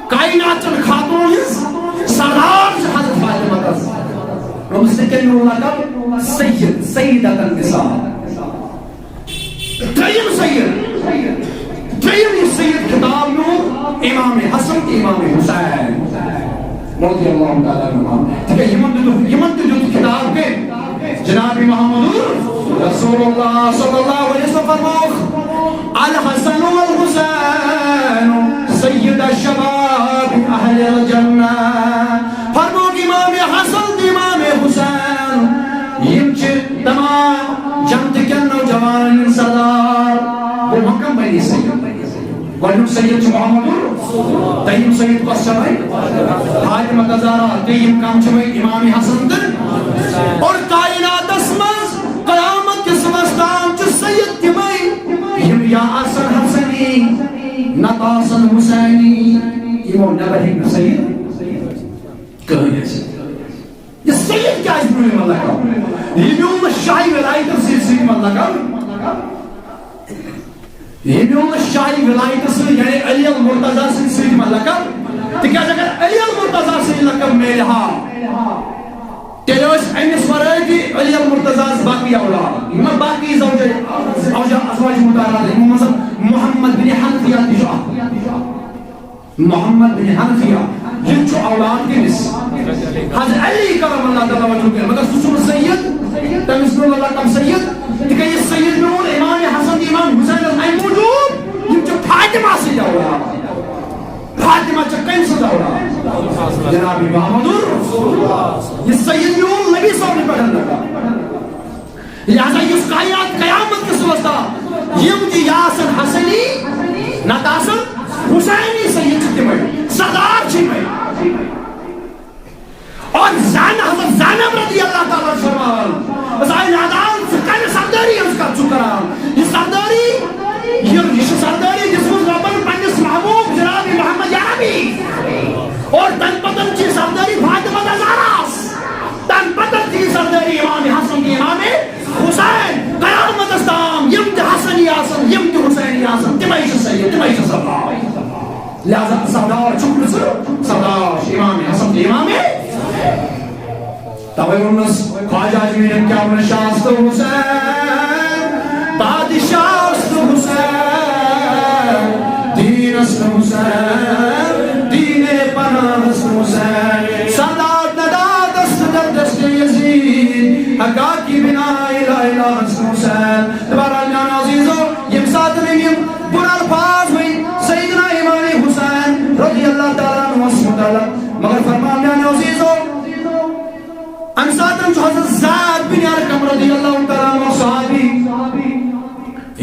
کائنات چن خاتون ہنز سردار چھِ حضرت فاطمہ تس۔ دوٚپمس، ژےٚ کیٛاہ میون لقب؟ سید، سیدۃ النساء۔ ترٛیٚیِم سید، ترٛیٚیِم یُس سید خطاب میون امام حسن تہٕ امام حسین رضی اللہ تعالیٰ عنہما۔ تِکیٛازِ یِمن دیُت، یِمن تہِ دیُت خطاب کٔمۍ؟ جناب محمد رسول اللہ صلی اللہ علیہ وسلم فرمووُکھ، الحسن والحسین سید الشباب اہل الجنہ۔ فرمووُکھ، امام حسن تہٕ امام حسین، یِم چھِ تمام جنت کٮ۪ن نوجوانن ہٕنٛدۍ سردار۔ گوٚو وۄنۍ کم بنی سید؟ گۄڈٕنیُک سید چھُ محمد عرف، دوٚیِم سید کۄس چھےٚ وۄنۍ؟ فاطمہ زہرا، ترٛیٚیِم کم چھِ وۄنۍ امام حسن تہٕ۔ اور کائناتس منٛز قیامت کِس صبحس تام چھِ سید تِمے، یِم یا آسن حسنی، نتہٕ آسن حسینی، یِمو نٮ۪بر ہیٚکہِ نہٕ سید کٕہٕنۍ ٲسِتھ۔ یہِ سید کیٛازِ پیوٚو یِمن لقب؟ یہِ پیوٚو نہٕ شاہی ولایتس سۭتۍ، سۭتۍ یِمن لقب۔ یہِ پیوٚو نہٕ شاہی ولایتس سۭتۍ، یعنی علی المرتضیٰ سٕنٛدِ سۭتۍ یِمن لقب۔ تِکیٛازِ اگر علی المرتضیٰ سٕنٛدِ لقب میلہِ ہا، تیٚلہِ ٲسۍ أمِس ورٲے تہِ علی المرتضیٰ ہس باقٕے اولاد۔ یِمن باقٕے زوجہ، زوجہ ازواج مطہرات، یِمو منٛز محمد بن حنفیہ تہِ چھُ اکھ۔ محمد بن حنفیہ، یہِ چھُ اولاد کٔمِس؟ حضرت علی کرم اللہ تعالیٰ وجہہ۔ مگر سُہ چھُنہٕ سید، تٔمِس پیوٚو نہٕ لقب سید، تِکیٛازِ یہِ سید میون امام حسن تہٕ امام حسینس امہِ موٗجوٗب، یِم چھِ فاطمہ سٕنٛدۍ اولاد۔ فاطمہ چھِ کٔمۍ سٕنٛز اولاد؟ جناب محمد۔ یہِ سید میون نبی صٲبنہِ پٮ۪ٹھ لقب۔ لہذا یُس کائنات قیامت کِس دۄہس تام یِم تہِ یا آسن حسنی، نتہٕ آسن حسینی، سید چھِ تِمے، سردار چھِ یِمے۔ اور زین، حضرت زینب رضی اللہ تعالیٰ عنہا فرماوان، "أسۍ آیہِ نادان، ژٕ کمہِ سردٲری ہٕنٛز کتھ چھُکھ کران؟ یہِ سردٲری، یہِ، یہِ چھِ سردٲری دِژمٕژ رۄبن پننِس محبوب جناب محمد عربی۔ اور تمہِ پتہٕ چھِ سردٲری فاطمہ زہراہس۔" تمہِ پتہٕ دی سردٲری امام حسن تہٕ امام حسین۔ قیامتس تام یِم تہِ حسنی آسن، یِم تہِ حسینی آسن، تِمے چھِ سید، تِمے چھِ سردار۔ لہذا سردار چھُکھ نہٕ ژٕ، سردار چھُ امام حسن تہٕ امام۔ توے ووٚنمس خواجہ اجمیرن کیٛاہ ووٚن، شاہ است حسین، بادشاہ است حسین، دین است حسین، دین پناہ است حسین۔ سادات ندات است در دست یزید، حقاقی بنا الہ الہ است حسین۔ دوبارہ میانو عزیزو، یم ساتن یم بُرٕ الفاظ ؤنۍ سیدنا امام حسین رضی اللہ تعالیٰ عنہ متعلق، مگر فرمان میانو عزیزو، امہِ ساتہٕ چھُ حضرت زید بن ارقم رضی اللہ تعالیٰ عنہ صحابی۔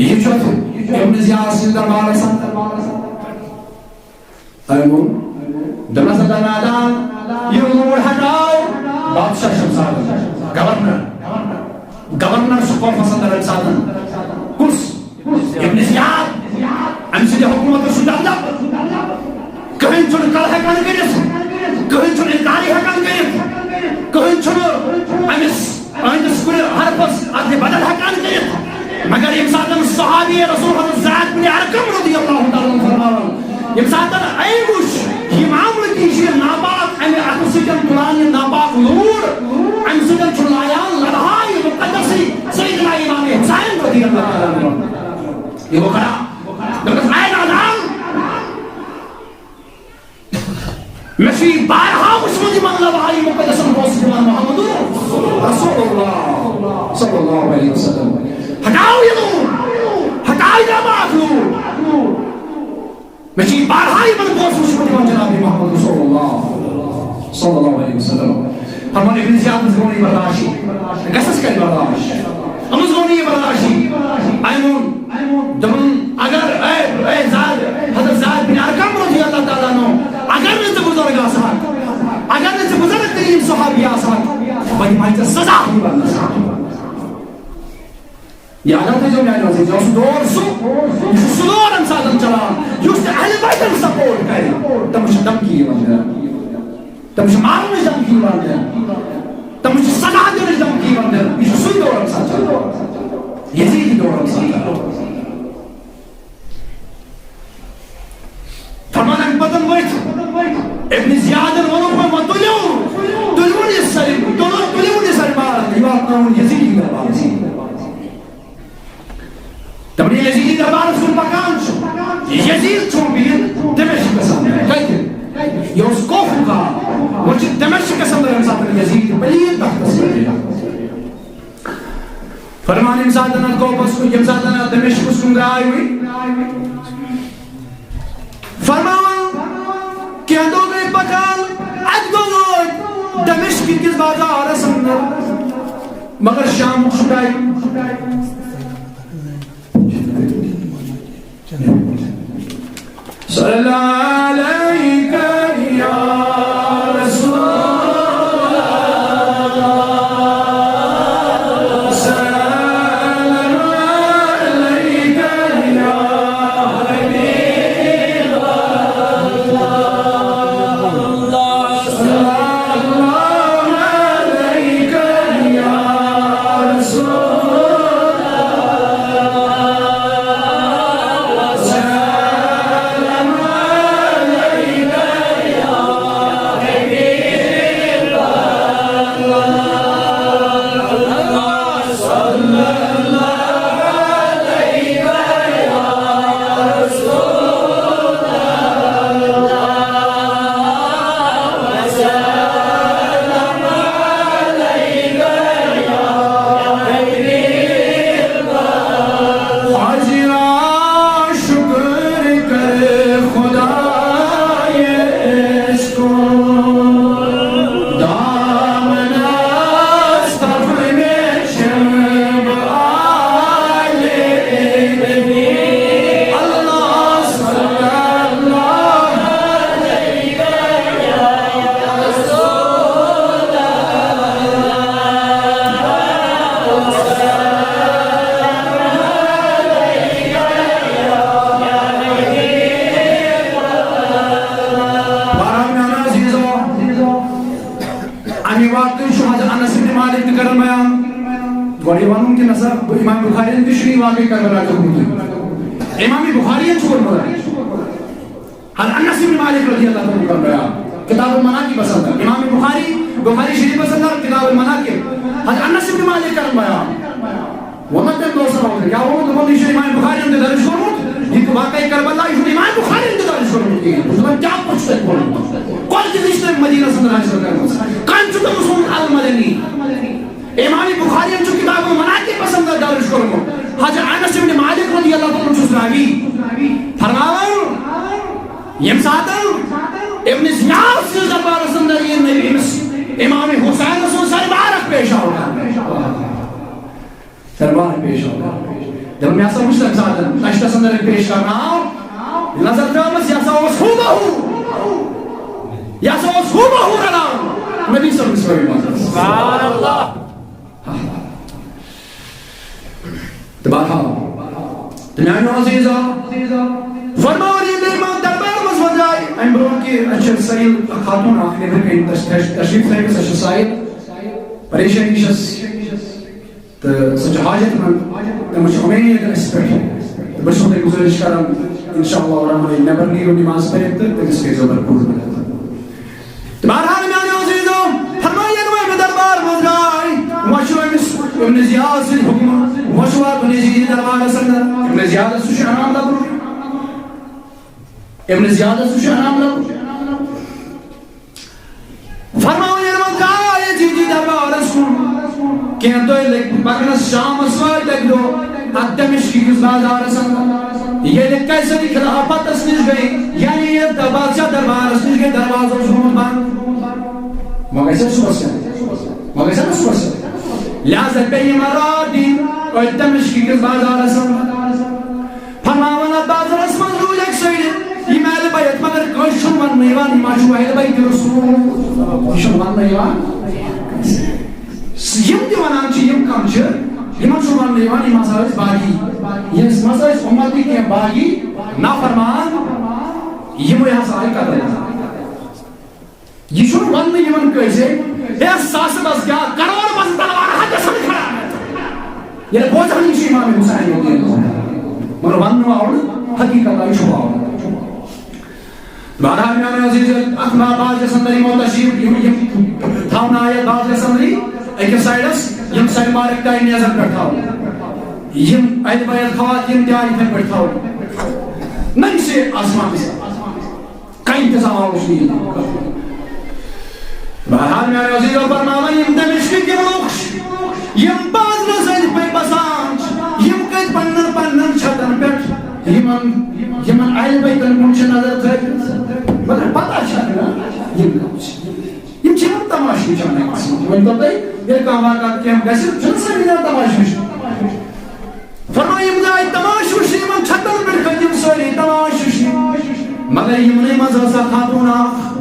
یہِ چھُ ابن زیاد سٕنٛدِس دربارس اندر۔ أمۍ ووٚن، دوٚپنس، "ادا نادان، یہِ لوٗر ہٹاو۔" بادشاہ چھُ امہِ ساتہٕ، گورنر، گورنر چھُ خوفس اندر امہِ ساتہٕ۔ کُس؟ ابن زیاد۔ امہِ سٕنٛدِ حکومتس چھُ دبدب۔ کٕہٕنۍ چھُنہٕ کل ہٮ۪کان کٔرِتھ، کٕہٕنۍ چھُنہٕ انکارٕے ہٮ۪کان کٔرِتھ، کٕہٕنۍ چھُنہٕ أمِس، أہنٛدِس کُنہِ حرفس اَتھِ بدل ہٮ۪کان کٔرِتھ۔ مگر ییٚمہِ ساتہٕ صحابی رسول حضرت زید بن ارقم رضی اللہ تعالیٰ عنہ فرماوان، ییٚمہِ ساتہٕ أمۍ وُچھ یہِ معاملہٕ کہِ یہِ چھُ یہِ ناپاک، اَمہِ اَتھٕ سۭتۍ تُلان یہِ ناپاک لوٗر، اَمہِ سۭتۍ چھُ لایان لڑہایہِ مقدسٕے سیدنا امام حسین رضی اللہ تعالیٰ عنہ۔ یہِ گوٚو خراب۔ دوٚپنَس، "اے نادان، مےٚ چھُ یہِ بارہا وُچھمُت یِمن لڑہایہِ مقدسن پونٛسہٕ دِوان محمد رسول اللہ صلی اللہ علیہ وسلم۔ ہٹاو یہِ لوٗر، ہٹاو یہِ ناپاک لوٗر۔" مےٚ چھِ یہِ بارہا یِمن پونٛسہٕ وُچھمُت یِمن جناب محمد رسول اللہ صلی اللہ علیہ وسلم۔ فرمان ابن زیادس گوٚو نہٕ یہِ برداشی، گژھس کَرِ برداش۔ أمِس گوٚو نہٕ یہِ برداشی۔ أمۍ ووٚن، دوٚپُن، اگر، اے، اے زید، حضرت زید بن ارقم رضی اللہ تعالیٰ عنہ، اگر نہٕ ژٕ بُزرگ آسہٕ ہَکھ، اگر نہٕ ژٕ بُزرگ تریٖن صحابی آسہٕ ہَکھ، بہٕ دِمہٕ یاد تھٲیزیو میانہِ وَتہِ، یہِ اوس دور سُہ، یہِ چھُ سُہ دور اَمہِ ساتہٕ چلان، یُس تہِ اہلِ بیتَن سپورٹ کَرِ، تِم چھِ دھمکی یِوان دِنہٕ۔ تِم چھِ مارنٕچ دھمکی یِوان دِنہٕ۔ تِم چھِ سزا دِنٕچ دھمکی یِوان دِنہٕ۔ یہِ چھُ سُے دور اَمہِ ساتہٕ چلان۔ یزیدی دور اَمہِ ساتہٕ چلان۔ فرمان اَمہِ پَتہٕ ؤتھۍ ابن زیادن ووٚنُن، وۄنۍ تُلِو، تُلِوُن یہِ سٲری، تُلِو، تُلِوُن یہِ سٲری مال، یہِ واتناوُن یزیدی دربارس۔ دَپان ییٚلہِ یزیدی دربارس کُن پکان چھُ، یزید چھُ بِہِتھ دمشقس اندر۔ کتہِ؟ یہِ اوس کوفُک گام، وۄنۍ چھُ دمشقس اندر اَمہِ ساتہٕ یزید پلیت تختس پٮ۪ٹھ بِہِتھ۔ فرمان ییٚمہِ ساتہٕ اَتھ کوفس کُن، ییٚمہِ ساتہٕ اَتھ دمشقس کُن درٛاے وۄنۍ، فرماوان، کینٛہہ دۄہ گٔے پکان، اَکہِ دۄہ وٲتۍ دمشق کِس بازارس اندر، مگر شامُک چھُ ٹایم۔ صلی اللہ علیک یا رسول اللہ، سلام علیک یا حبیب اللہ، سلام علیک یا رسول اللہ، سلام علیک یا حاجرہ شکر کر خدایش کو، دامن از تف میں شب آلے نبی۔ اللہ صلی اللہ علیہ وسلم۔ بہرحال میانیو عزیزو، اَمہِ واقعہٕ چھُ حضرت انس ابن مالک تہِ کران بیان۔ گۄڈٕ یہِ وَنُن کہِ نسا، بہٕ امام بخاری یَن تہِ چھُنہٕ یہِ واقعہٕ کربلا لیوٚکھمُت۔ امام بخاری یَن چھُ کوٚرمُت۔ حضرت انس ابن مالک رضی اللہ عنہ کران بیان۔ کتاب المناقب اندر۔ امام بخاری، بخاری شریفس اندر کتاب المناقب۔ حضرت انس ابن مالک کران بیان۔ ووٚن نہ تٔمۍ دوستن اوترٕ، کیٛاہ ووٚنمُت؟ دوٚپُن، یہِ چھُ امام بخاری یَن تہِ درج کوٚرمُت، یہِ واقعہ کربلا، یہِ چھُنہٕ امام بخاری یَن تہِ درج کوٚرمُت کِہیٖنۍ۔ دوٚپُن، کیٛاہ پوٚز چھُ تۄہہِ کوٚرمُت؟ کۄلہِ تہِ چھِ تٔمۍ مدیٖنس اندر حٲصِل کٔرمٕژ۔ کٔمۍ چھُ تٔمِس ووٚنمُت المدنی؟ امام بخاری یَن چھُ کتاب المناقبس اندر درج کوٚرمُت۔ حضرت انس ابن مالک رضی اللہ عنہ چھُس راوی۔ فرماوان، ییٚمہِ ساتہٕ ابن زیاد سٕنٛدِس دربارس اندر یہِ نبی أمِس امام حسین سُنٛد سربارک پیش آو کرنہٕ۔ سربارک پیش آو کرنہٕ۔ دپان، مےٚ ہسا وُچھ تمہِ ساتہٕ دشتس اندر ییٚلہِ پیش کرنہٕ آو، نظر ترٲومٕژ، یہِ ہسا اوس ہوٗ بہ ہوٗ، یہِ ہسا اوس ہوٗ بہ ہوٗ رلان نبی صٲبنِس روی منٛز۔ سبحان اللہ۔ تہٕ بہرحال، تہٕ میانیو عزیزو، فرماوان ییٚلہِ امام دربار منٛز وۄنۍ درٛاے، امہِ برونٛہہ کہِ اَسہِ چھِ سیل خاتون اکھ نیٚبرٕ کَنہِ تش-، تش-، تشریٖف تھٲومٕژ، سۄ چھِ سیل، پریشٲنی چھَس، تہٕ سۄ چھِ حاجت مند، تٔمِس چھِ اُمید اَسہِ پٮ۪ٹھ۔ تہٕ بہٕ چھُسو تۄہہِ گُزٲرِش کران، انشاءاللہ الرحمن، ییٚلہِ نٮ۪بر نیٖرِو نماز پٔرِتھ، تہٕ تٔمِس کٔرۍزیو بھرپوٗر مدد۔ تہٕ بہرحال میانیو عزیزو، فرماو ییٚلہِ وۄنۍ أمِس دربار منٛز درٛاے، وۄنۍ چھُ أمِس ابن زیاد سٕنٛدِ حُکمہٕ، وۄنۍ چھُ واتُن یزیدی دربارس اندر۔ ابن زیادس سُہ چھُ انعام لبُن۔ ابن زیادس سُہ چھُ انعام لبُن۔ فرماو ییٚلہِ وۄنۍ درٛاے یزیدی دربارس کُن، کینٛہہ دۄہ لٔگۍ پکنس، شامس وٲتۍ اکہِ دۄہ اتھ دمشقی کِس بازارس اندر۔ ییٚلہِ قیصری خلافتس نِش گٔے، یعنی یتھ بادشاہ دربارس نِش گٔے، دروازٕ اوس گوٚمُت بنٛد۔ وۄنۍ گژھِ صُبحس کیٛاہ؟ وۄنۍ گژھِ نا صُبحس؟ لہذا پیٚیہِ یِمن راتھ دِنۍ أتھۍ دمشقی کِس بازارس اندر۔ فرماوان اتھ بازارس منٛز روٗدۍ اکہِ سٲرِتھ یِم اہل بیت، مگر کٲنٛسہِ چھُنہٕ وننہٕ یِوان، یِم ما چھُ اہل بیت رسول۔ یہِ چھُنہٕ وننہٕ یِوان۔ یِم تہِ ونان چھِ، یِم کم چھِ؟ یِمن چھُ وننہٕ یِوان، یِم ہسا ٲسۍ باغی۔ یِم ہسا ٲسۍ اُمتی کینٛہہ باغی، نافرمان، یِموٕے ہسا آیہِ قتل۔ یہِ چھُنہٕ وننہٕ یِوان کٲنٛسے، ہے، ساسہٕ بس کیٛاہ، کرور بس تلوار حدس منٛز کھڑا۔ ییٚلہِ بوزان چھِ امام حسین رضی اللہ عنہ، مگر وننہٕ آو نہٕ، حقیقت آیہِ چھُپاونہٕ۔ بہرحال میانیو عزیزو، اتھ ما باز گژھن تۄہہِ یِمو تشریف، یِم، یِم تھاونہٕ آیہِ باز گژھن تۄہہِ أکِس سایڈس، یِم سایڈ مارک تۄہہِ نیزن پٮ۪ٹھ تھاوو۔ یِم اَتہِ بایَن خواتیٖن تہِ آیہِ یِتھَے پٲٹھۍ تھاونہٕ۔ نٔمۍ سے آسمانس کنہِ تہِ زوال اوس نہٕ یِوان۔ بہرحال میانیو عزیزو، فرماوان یِم دمشقٕکۍ یِم لوٗکھ چھِ، یِم بازرس أنٛدۍ پٔکۍ بسان چھِ، یِم کٔتۍ پننٮ۪ن پننٮ۪ن چھتن پٮ۪ٹھ یِمن، یِمن اہل بیتن کُن چھِ نظر تھٲومٕژ۔ مگر پتہ چھنہٕ نا یِم کم چھِ۔ یِم چھِ یِم تماشہٕ وٕچھان أکِس منٛز۔ وۄنۍ تو تۄہہِ ییٚلہِ کانٛہہ واقعہ کینٛہہ گژھِ، چھُنہٕ سٲری نیران تماشہٕ وٕچھنہِ۔ فرماو، یِم درٛاے تماشہٕ وٕچھنہِ، یِمن چھتن پٮ۪ٹھ کھٔتۍ یِم سٲری تماشہٕ وٕچھنہِ۔ مگر یِمنٕے منٛز ٲس اکھ خاتوٗن اکھ۔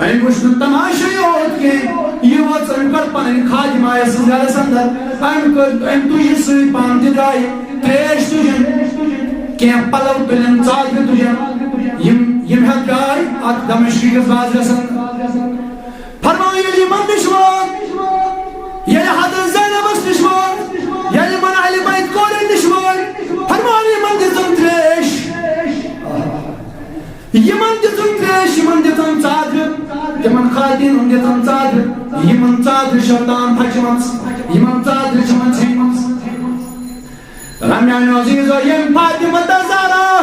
أمۍ وٕچھ نہٕ تماشے یوت کینٛہہ، یہِ وٲژ، أمۍ کٔر پنٕنۍ خادمہ یۄس گرس اندر، أمۍ کٔر، أمۍ تُج یہِ سۭتۍ پانہٕ تہِ درٛایہِ۔ تریش تُجن، کینٛہہ پلو تُلن، ژادرِ تُجن، یِم، یِم ہٮ۪تھ درٛاے اتھ دمشقی کِس بازرس اندر۔ فرماو، ییٚلہِ یِمن نِش ووت، ییٚلہِ حضرت زینبس نِش ووت، ییٚلہِ یِمن اہلِ بیت کورٮ۪ن نِش وٲتۍ، فرماو، یِمن دِژٕن تریش۔ یِمن دِژٕن تریش، یِمن دِژٕن ژادرِ، تِمن خواتیٖنن دِژٕن ژادرِ، یِمن ژادرِ چھےٚ تام پھچمٕژ، یِمن ژادرِ چھےٚ وۄنۍ ژھیٚنمٕژ۔ رمیانیو عزیزو، ییٚمۍ فاطمہ الزہرا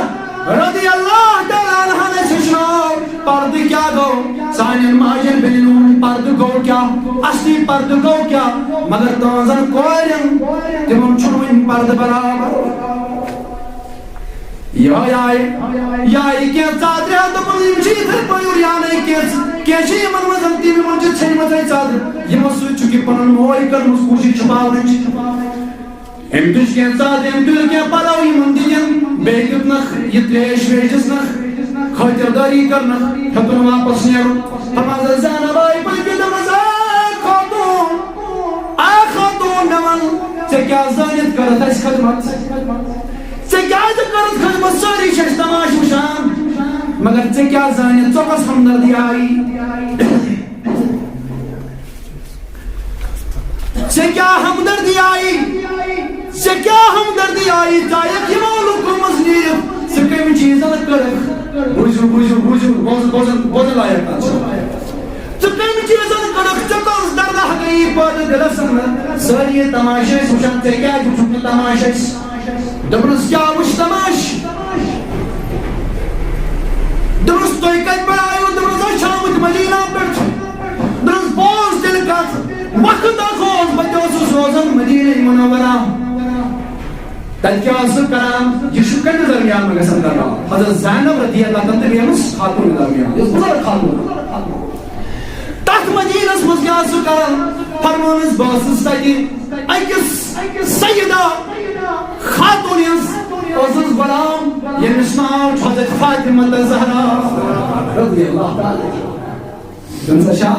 رضی اللہ تعالیٰ عنہا نَس ہیٚچھنٲو پردٕ کیٛاہ گوٚو، سانٮ۪ن ماجٮ۪ن بیٚنٮ۪ن ہُنٛد پردٕ گوٚو کیٛاہ، اصلی پردٕ گوٚو کیٛاہ، مگر تُہنٛزن کورٮ۪ن، تِمن چھُنہٕ وُنہِ پردٕ برابر۔ یِہوٚے آیہِ، یہِ آیہِ کینٛہہ ژادرِ ہا، دوٚپُن، یِم چھِ یِتھَے پٲٹھۍ یور یانَے کینٛژھ، کینٛہہ چھِ یِمَن منٛز تِم، یِمَن چھِ ژھیٚنمٕژَے ژادرِ، یِمو سۭتۍ چھُکھ یہِ پَنُن موے کٔرمٕژ کوٗشِش چھُپاونٕچ۔ أمۍ تُج کینٛہہ ژادرِ، أمۍ تُل کینٛہہ پَلَو، یِمَن دِتِن، بیٚیہِ دیُتنَکھ یہِ ترٛیش ویش دِژنَکھ، خٲطِردٲری کٔرنَکھ، ہیوٚتُن واپَس نیرُن۔ فرماو حضرت زینب آیہِ پٔکِتھ، دوٚپمَس، اے خاتوٗن، اے خاتوٗن، مےٚ وَن، ژےٚ کیٛاہ زٲنِتھ کٔرٕتھ اَسہِ خدمت؟ ژےٚ کیٛازِ کٔرٕتھ خدمت؟ سٲری چھِ اَسہِ تماشہٕ وٕچھان، مگر ژےٚ کیٛاہ زٲنِتھ؟ ژےٚ کۄس ہمدردی آیی؟ ژےٚ کیٛاہ ہمدردی آیی؟ ژےٚ کیٛاہ ہمدردی آیی؟ ژٕ آیَکھ یِمو لُکو منٛز نیٖرِتھ، ژٕ کَمہِ چیٖزَن کٔرٕکھ؟ بوٗزِو، بوٗزِو، بوٗزِو، بوزُن، بوزُن، بوزُن لایق کَتھ چھِ۔ ژٕ کَمہِ چیٖزَن کٔرٕکھ؟ ژےٚ کۄس درداہ گٔیی پٲدٕ دِلَس اندر؟ سٲری تماشہٕ ٲسۍ وٕچھان، ژےٚ کیٛازِ وٕچھُکھ نہٕ تماشہٕ اَسہِ؟ دوٚپنَس، کیٛاہ وٕچھ تماشہٕ؟ دوٚپنَس، تُہۍ کَتہِ پٮ۪ٹھ آیِو؟ دوٚپنَس، أسۍ چھِ آمٕتۍ مدیٖنہ پٮ۪ٹھ۔ دوٚپنَس، بوز تیٚلہِ کَتھ، وقت اَکھ اوس، بہٕ تہِ اوسُس روزان مدیٖنہ منورہ۔ تَتہِ کیٛاہ ٲسٕکھ کران؟ یہِ چھُ کَمہِ درمیان وۄنۍ گژھان کرناوُن؟ حضرت زینب رضی اللہ عنہا تہٕ بیٚیہِ ٲس خاتوٗن درمیان، یۄس بُزرگ خاتوٗن۔ تَتھ مدیٖنَس منٛز کیٛاہ ٲسٕکھ کران؟ فرمٲونَس، بہٕ ٲسٕس تَتہِ أکِس سیدہ خاتوٗن ہٕنٛز ٲسٕس غلام، ییٚمِس ناو چھُ حضرت فاطمہ الزہرا رضی اللہ تعالیٰ عنہا۔ تٔمِس چھا؟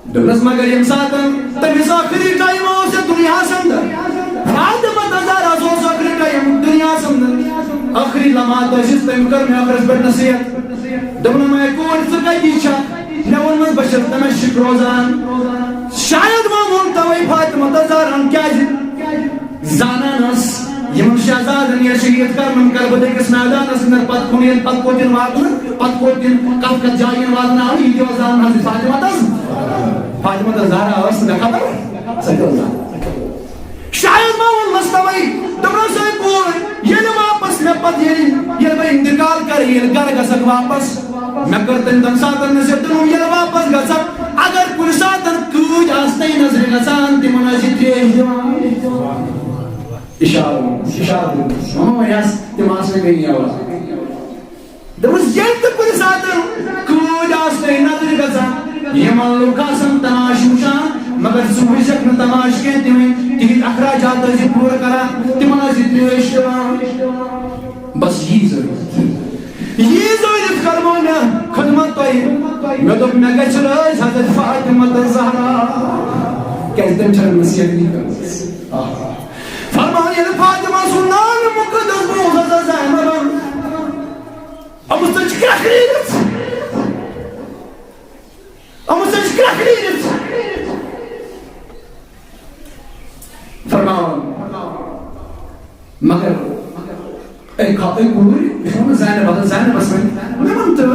دوٚپنَس، مگر ییٚمہِ ساتَن تٔمِس ٲخری ٹایم اوس یَتھ دُنیاہَس اندر، فاطمہ الزہرا اوس ٲخری ٹایم دُنیاہَس اندر، ٲخری لمحات ٲسِس، تٔمۍ کٔر مےٚ ٲخرَس پٮ۪ٹھ نصیحت۔ دوٚپُن، مےٚ کوٗر، ژٕ کَتہِ چھَکھ؟ مےٚ ووٚنمَس، بہٕ چھَس دمشق روزان۔ شاید ما ووٚن تَوَے فاطمہ الزہراہَن، کیٛازِ؟ زانان ٲس یِمن شہزادن یا شہید کرنن کربلہٕ کِس میدانس اندر، پتہٕ کُن ییٚلہِ پتہٕ کوٚت یِن واتنہٕ، پتہٕ کوٚت یِن، کتھ کتھ جایہِ یِن واتناونہٕ، یہِ تہِ اوس زانان حضرت فاطمہ تس۔ فاطمہ تس زہرا ٲس نہٕ خبر، سۄ تہِ ٲس زانان۔ شاید ما ووٚنمس توے، دوٚپنس، "اے کوٗر، ییٚلہِ واپس مےٚ پتہٕ ییٚلہِ، ییٚلہِ بہٕ انتقال کرٕ، ییٚلہِ گرٕ گژھکھ واپس۔" مےٚ کٔر تٔمۍ تَمہِ ساتہٕ نصیحت، دوٚپُن، ییٚلہِ واپس گژھکھ، اگر کُنہِ ساتہٕ کۭتۍ آسنَے نظرِ گژھان، تِمن ٲسۍ ترٛیش دِوان۔ اِشارٕ، اِشارٕ دیُتمُت۔ وَنو وۄنۍ آسہٕ، تِم آسہٕ نہٕ بیٚیہِ یَوان۔ دوٚپمَس، ییٚلہِ تہِ کُنہِ ساتہٕ کۭتۍ آسنَے نظرِ گژھان، یِمن لُکھ آسَن تماشہٕ وٕچھان، مگر ژٕ وٕچھکھ نہٕ تماشہٕ کینٛہہ، تِمن، تِہِنٛدۍ اخراجات ٲسۍ پوٗرٕ کران، تِمن ٲسۍ ترٛیش دِوان۔ بس یی ضروٗرت۔ یی ضروٗرت کرمو مےٚ خدمت تۄہہِ۔ مےٚ دوٚپ، مےٚ گژھِ رٲضۍ حضرت فاطمہ تہٕ زہرا۔ کیازِ تٔمۍ چھنہٕ نصیحت یی کٔرمٕژ۔ آہا۔ فرمان ییٚلہِ فاطمہ سُنٛد نان مُقدس بوٗز حضرت زینبن، أمِس ژٔج کرٛکھ نیٖرِتھ۔ أمِس ژٔج کرٛکھ نیٖرِتھ۔ فرمان، مگر اے کھا-، اے کوٗر، یہِ چھُ وَنان زینب، حضرت زینبس وَنہِ، مےٚ وَن تہٕ،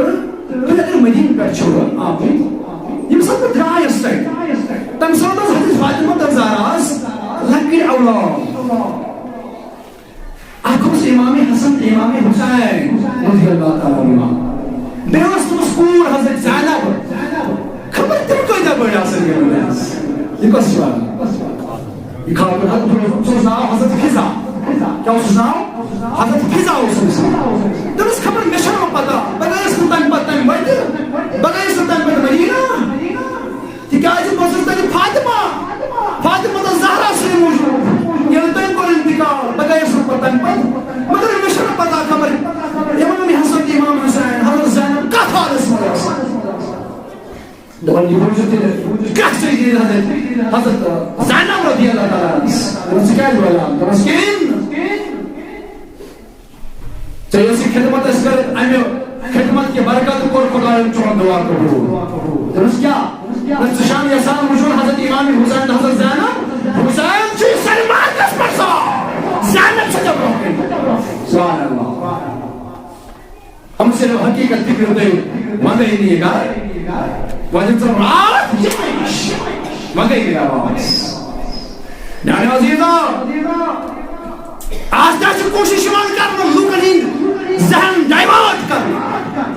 تُہۍ اگر مدیٖنہٕ پٮ۪ٹھ چھِو آمٕتۍ، ییٚمہِ ساتہٕ بہٕ درٛایَس تَتہِ، تَمہِ ساتہٕ ٲس حضرت فاطمہ تہٕ زہرا ٲس لۄکٕٹۍ اولاد۔ اَکھ اوس امام حسن تہٕ امام حسین رضی اللہ تعالیٰ عنہ۔ بیٚیہِ ٲس تٔمِس کوٗر حضرت زینب۔ خبر تِم کۭتیٛاہ بٔڑۍ آسَن گٔمٕتۍ آسہِ۔ یہِ کۄس چھِ وَنان؟ یہِ خاتوٗن حضرت، سُہ اوس ناو حضرت فضہ۔ کیٛاہ اوسُس ناو؟ حضرت فضہ اوس أمِس ناو۔ دوٚپُس، خبر مےٚ چھَنہٕ وۄنۍ پَتہ، بہٕ گٔیَس نہٕ تَمہِ پَتہٕ تَمہِ وَتہِ، بہٕ گٔیَس نہٕ تَمہِ پَتہٕ مدیٖنہ، تِکیٛازِ بہٕ ٲسٕس تَتہِ فاطمہ، فاطمہ تہٕ زہرا سٕے موٗجوٗب۔ ییٚلہِ تٔمۍ کوٚر انتقال، بہٕ گٔیَس نہٕ پَتہٕ تَمہِ پَتہٕ، مگر مےٚ چھَنہٕ پَتہ خبر امام حسن، امام حسین، حضرت زینب کَتھ حالَس منٛز ٲس۔ دَپان، یہِ بوٗزِو تیٚلہِ، کیٛاہ چھِ یہِ حضرت، حضرت زینب رضی اللہ تعالیٰ عنہَس؟ دوٚپُن، ژٕ کیٛازِ وَلان؟ دوٚپُس، کِہیٖنۍ نہٕ۔ ژےٚ یۄس یہِ خدمت ٲس کٔرٕتھ، اَمہِ خدمت کہِ برکتہٕ کوٚر خۄدایَن چون دُعا قبوٗل۔ دوٚپُس، کیٛاہ؟ دوٚپُس، ژٕ چھَکھ یَژھان وٕچھُن حضرت امام حسین تہٕ حضرت زینب؟ حسین چھُ سۄنہٕ مرگَس پٮ۪ٹھ سوار۔ زینب چھےٚ ژےٚ برٛونٛہہ کَنہِ۔ سبحان اللہ۔ ہم صرف حقیقت فکر دے، مگر یہ نہیں گا۔ وجہ تو رات یہ پیش، مگر یہ آواز۔ میانہِ عزیزو، آز تہِ چھِ کوٗشِش یِوان کرنہٕ لوٗکن ہٕنٛدۍ ذہن divert کرنہٕ۔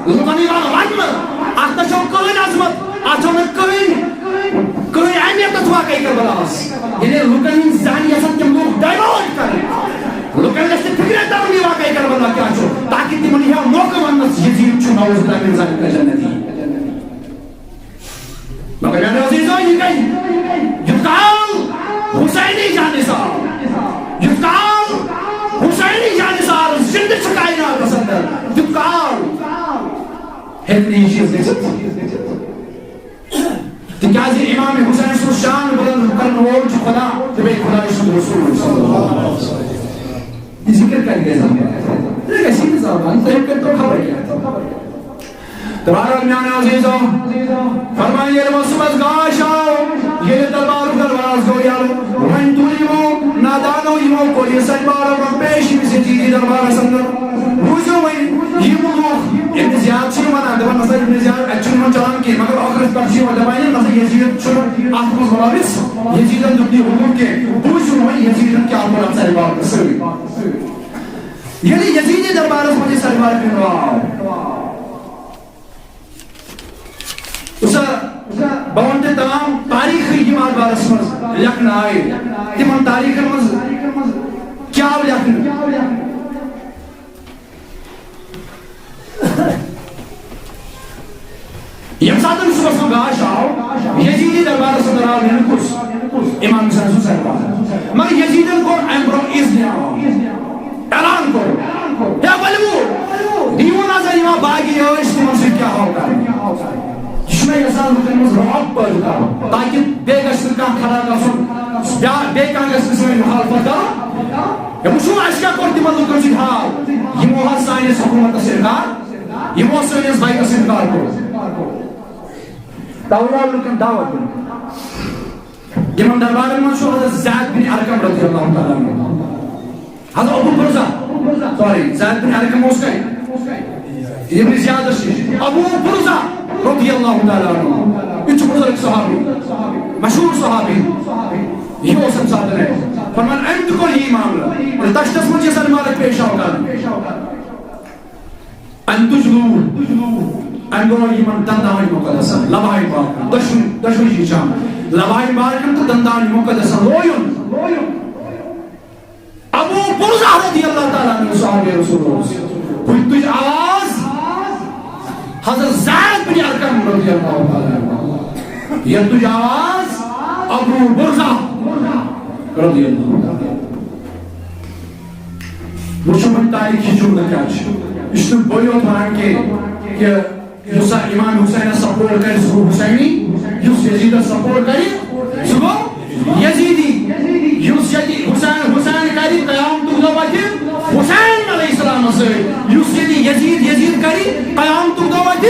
لوٗکن یِوان وننہٕ، اتھ نہ چھو کٕہٕنۍ عظمت، اتھ چھو نہٕ کٕہٕنۍ، کٕہٕنۍ اہمیت تہٕ واقعی کربلاہس۔ ییٚلہِ لوٗکن ہٕنٛدۍ ذہن یژھن تِم لوٗکھ divert کرٕنۍ، لوٗکن گژھِ نہٕ فکرے ترُن یہِ واقعی کربلا کیٛاہ چھُ، تاکہِ تِمن یی ہا موقعہٕ وننس، یزید چھُ نعوذ باللہ من ذلک جنتی۔ مگر میانیو عزیزو، یہِ گٔے یوٗت کال حسینی جانثار، یوٗت کال حسینی جانثار زندٕ چھُ کائناتس اندر، تیوٗت کال ہیٚکہِ نہٕ یہِ چیٖز گٔژھِتھ۔ تِکیازِ امام حسین سُنٛد شان بلند کرن وول چھُ خدا تہٕ بیٚیہِ خدایہِ سُنٛد رسول صلی اللہ علیہ وسلم۔ یہِ ذکر کتہِ گژھِ زبان؟ یہِ گژھِ نہٕ زبان، تُہۍ کٔرۍتو خبر کیٛاہ۔ تہٕ بہرحال میانیو عزیزو، فرمایہِ ییٚلہِ وۄنۍ صُبحس گاش آو، ییٚلہِ دربارُک دروازٕ گوٚو یَلہٕ، وۄنۍ تُل یِمو نادانو، یِمو کوٚر یہِ سنبارو وۄنۍ پیش أمِس یزیدی دربارس اندر۔ بوٗزِو وۄنۍ، یِم لوٗکھ ابن زیاد چھِ وَنان، دَپان، نسا ابن زیاد، اَتہِ چھُنہٕ یِمَن چَلان کینٛہہ، مگر ٲخرَس پٮ۪ٹھ چھِ یِوان دَپان، یہِ نسا یزیٖد چھُنہٕ اَتھ منٛز مُلوِث، یزیٖدَن دیُت نہٕ یہِ حکم کینٛہہ۔ بوٗزِو وۄنۍ یزیٖدَن کیٛاہ کوٚر اَتھ سربارَس سۭتۍ۔ ییٚلہِ یزیٖدی دربارَس منٛز یہِ سربار پٮ۪ٹھ آو، وٕچھسا، بہٕ وَنہٕ تۄہہِ تمام تاریٖخٕے یِم اَتھ بارَس منٛز لیکھنہٕ آیہِ، تِمَن تاریٖخَن منٛز کیٛاہ آو لیکھنہٕ؟ ییٚمہِ ساتہٕ صُبحس منٛز گاش آو، یزیدی دربارس اندر آو نِنہٕ کُس؟ امام حسین سُنٛد سربار۔ مگر یزیدن کوٚر امہِ برونٛہہ اذن عام، اعلان کوٚر، ہے ؤلِو، دِیِو نظر، یِمن باقی ٲسۍ، تِمن سۭتۍ کیٛاہ آو کرنہٕ۔ یہِ چھُ مےٚ یژھان لُکن منٛز رعب پٲدٕ کرُن، تاکہِ بیٚیہِ گژھِ نہٕ کانٛہہ کھڑا گژھُن، یا بیٚیہِ کانٛہہ گژھِ نہٕ سٲنۍ مخالفت کرُن۔ ہے وٕچھِو، اَسہِ کیٛاہ کوٚر تِمن لُکن سۭتۍ حال؟ یِمو حظ سٲنِس حکوٗمتس اِنکار، یِمو سٲنِس بایکس اِنکار کوٚر۔ توے آو لُکن دعوت دِنہٕ۔ یِمن دربارن منٛز چھُ حضرت زید بن ارقم رضی اللہ تعالیٰ عنہ۔ حضرت ابو برزہ، سوری، زید بن ارقم اوس کتہِ؟ ابن زیادس نِش۔ ابو برزہ رضی اللہ تعالیٰ عنہ۔ یہِ چھُ بُزرگ صحابی، مشہوٗر صحابی۔ یہِ اوس اَمہِ ساتہٕ اَتہِ۔ فرمان، أمۍ تہِ کوٚر یی معاملہٕ۔ ییٚلہِ دشتس منٛز یہِ سنبارت پیش آو کرنہٕ۔ أمۍ تُج لوٗر۔ أمۍ گوٚو یِمن دنداہن مُقدسن، لواحِ مبارکن، دۄشوٕے، دۄشوٕے چیٖز چھِ اَتھ۔ لواحِ مبارکن تہٕ دنداہن مُقدسن لویُن۔ ابو برزہ رضی اللہ تعالیٰ عنہ صحابی رسول اوس۔ ہُتہِ تُج آواز حضرت زید بن ارقم رضی اللہ تعالیٰ عنہ۔ یتھ تُج آواز ابو برزہ رضی اللہ تعالیٰ عنہ۔ وٕچھِو وۄنۍ تاریخی جملہٕ کیٛاہ چھُ۔ یہِ چھُنہٕ بٕے یوت وَنان کینٛہہ کہِ یُس سا امام حسینس سپورٹ کرِ، سُہ گوٚو حسینی، یُس یزیدس سپورٹ کرِ، سُہ گوٚو یزیدی، یُس ییٚتہِ حسین، حسین کرِ قیامتُک دۄہ وتہِ حسین علیہ السلامس سۭتۍ، یُس ییٚتہِ یزید، یزید کرِ قیامتُک دۄہ وتہِ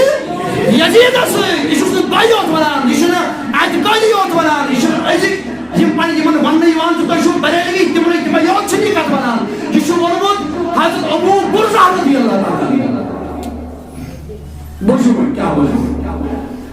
یزیدس سۭتۍ۔ یہِ چھُس نہٕ تۄہہِ یوت ونان، یہِ چھُنہٕ اتہِ کٲلی یوت ونان، یہِ چھُنہٕ أزِکۍ یِم پنٕنۍ یِمن وننہٕ یِوان چھُ، تۄہہِ چھُو بریلوی، تِمنٕے، تِمے یوت چھِنہٕ یہِ کتھ ونان۔ یہِ چھُ ووٚنمُت حضرت ابو برزہ رضی اللہ تعالیٰ عنہ۔ بوٗزِو وۄنۍ، کیٛاہ بوٗزِو؟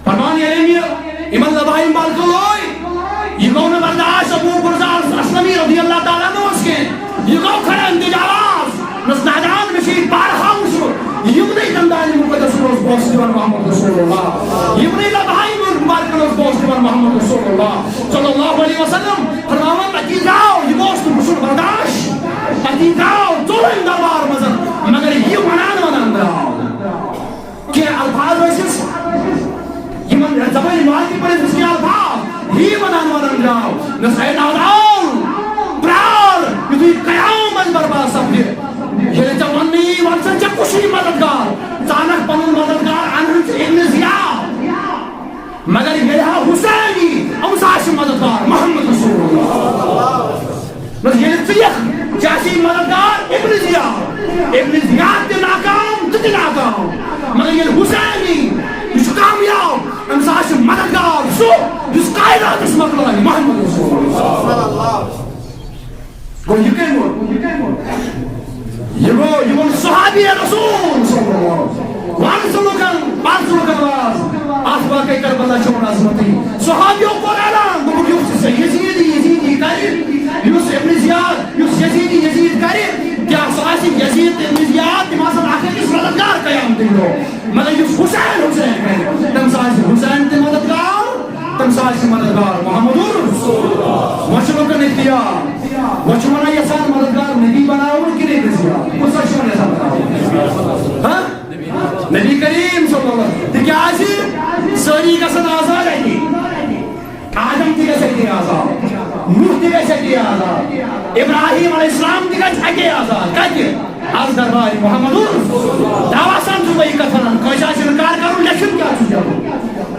فرمان ییٚلہِ أمۍ یہِ، یِمن لبایِم بلکہٕ لوے، یہِ گوٚو نہٕ برداشت ابو برزہ اسلمی رضی اللہ تعالیٰ عنہس کینٛہہ۔ یہِ گوٚو کھڑا، أمۍ تُج آواز، نس نادان، مےٚ چھُ یہِ بارہا وٕچھمُت۔ یِمنٕے دندانہِ مُقدسن اوس بوسہٕ دِوان محمد رسول اللہ۔ یِمنٕے لبایِم مُبارکن اوس بوسہٕ دِوان محمد رسول اللہ صلی اللہ علیہ وسلم۔ فرماوان، اَتی درٛاو، یہِ گوٚژھ نہٕ وٕچھُن برداشت۔ اَتی درٛاو، ژوٚل أمۍ دربار منٛز، مگر یہِ ونان ونان درٛاو۔ کینٛہہ الفاظ ٲسِس، یِمن زبٲنۍ ماجہِ پٲٹھۍ ٲسِس کینٛہہ الفاظ، یی ونان ونان درٛاو۔ مےٚ دوٚپُس، اے نادان، پرٛار، یُتھُے قیامت برپا سپدِ، ییٚلہِ ژےٚ وننہٕ یی، وَن سا ژےٚ کُس چھُے مددگار؟ ژٕ اَنکھ پنُن مددگار، اَنہٕ ہن ژٕ ابن زیاد۔ مگر ییٚلہِ ہا حسین یی، أمِس آسہِ مددگار محمد رسول اللہ۔ بس ییٚلہِ ژٕ یِکھ، ژےٚ آسی مددگار ابن زیاد۔ ابن زیاد تہِ ناکام، ژٕ تہِ ناکام۔ مگر ییٚلہِ حسین یی، یہِ چھُ کامیاب۔ أمِس آسہِ مددگار سُہ، یُس کائناتس مۄکلایہِ، محمد رسول اللہ۔ گوٚو یہِ کٔمۍ ووٚن؟ یہِ گوٚو، یہِ ووٚن صحابی رسول صلی اللہ علیہ وسلم۔ وَن ژٕ لُکن، پَر ژٕ لُکن واز، اَتھ واقعے کربلا چھُ وَنان عظمتٕے۔ صحابیو کوٚر اعلان، دوٚپُکھ، یُس یہِ یزیدی یزیدی کرِ، یُس ابن زیاد، یُس یزیدی یزید کرِ، کیٛاہ سُہ آسہِ یزید تہٕ ابن زیاد؟ تِم آسَن اکھ أکِس مددگار قیامتٕکۍ دۄہ۔ مگر یُس حسین حسین کرِ، تٔمِس آسہِ حسین تہِ مددگار، تٔمِس آسہِ مددگار محمد رسول۔ وۄنۍ چھُ لُکن اختیار، وۄنۍ چھُ وَنان یَژھان مددگار نبی بناوُن کِنہٕ ابن زیاد؟ کُس چھُ وۄنۍ یَژھان بناوُن؟ ہاں؟ نبی کریم صلی اللہ علیہ وسلم۔ تِکیٛازِ سٲری گژھن آزاد اَتی۔ آدم تہِ گژھِ اَتی آزاد، نوح تہِ گژھِ اَتی آزاد، ابراہیم علیہ السلام تہِ گژھِ اَتی آزاد۔ کَتہِ؟ از دربارِ محمد۔ دعویٰ سان چھُس بہٕ یہِ کَتھ وَنان، کٲنٛسہِ آسہِ اِنکار کَرُن، لیٚکھِتھ کیٛاہ چھُ کَرُن؟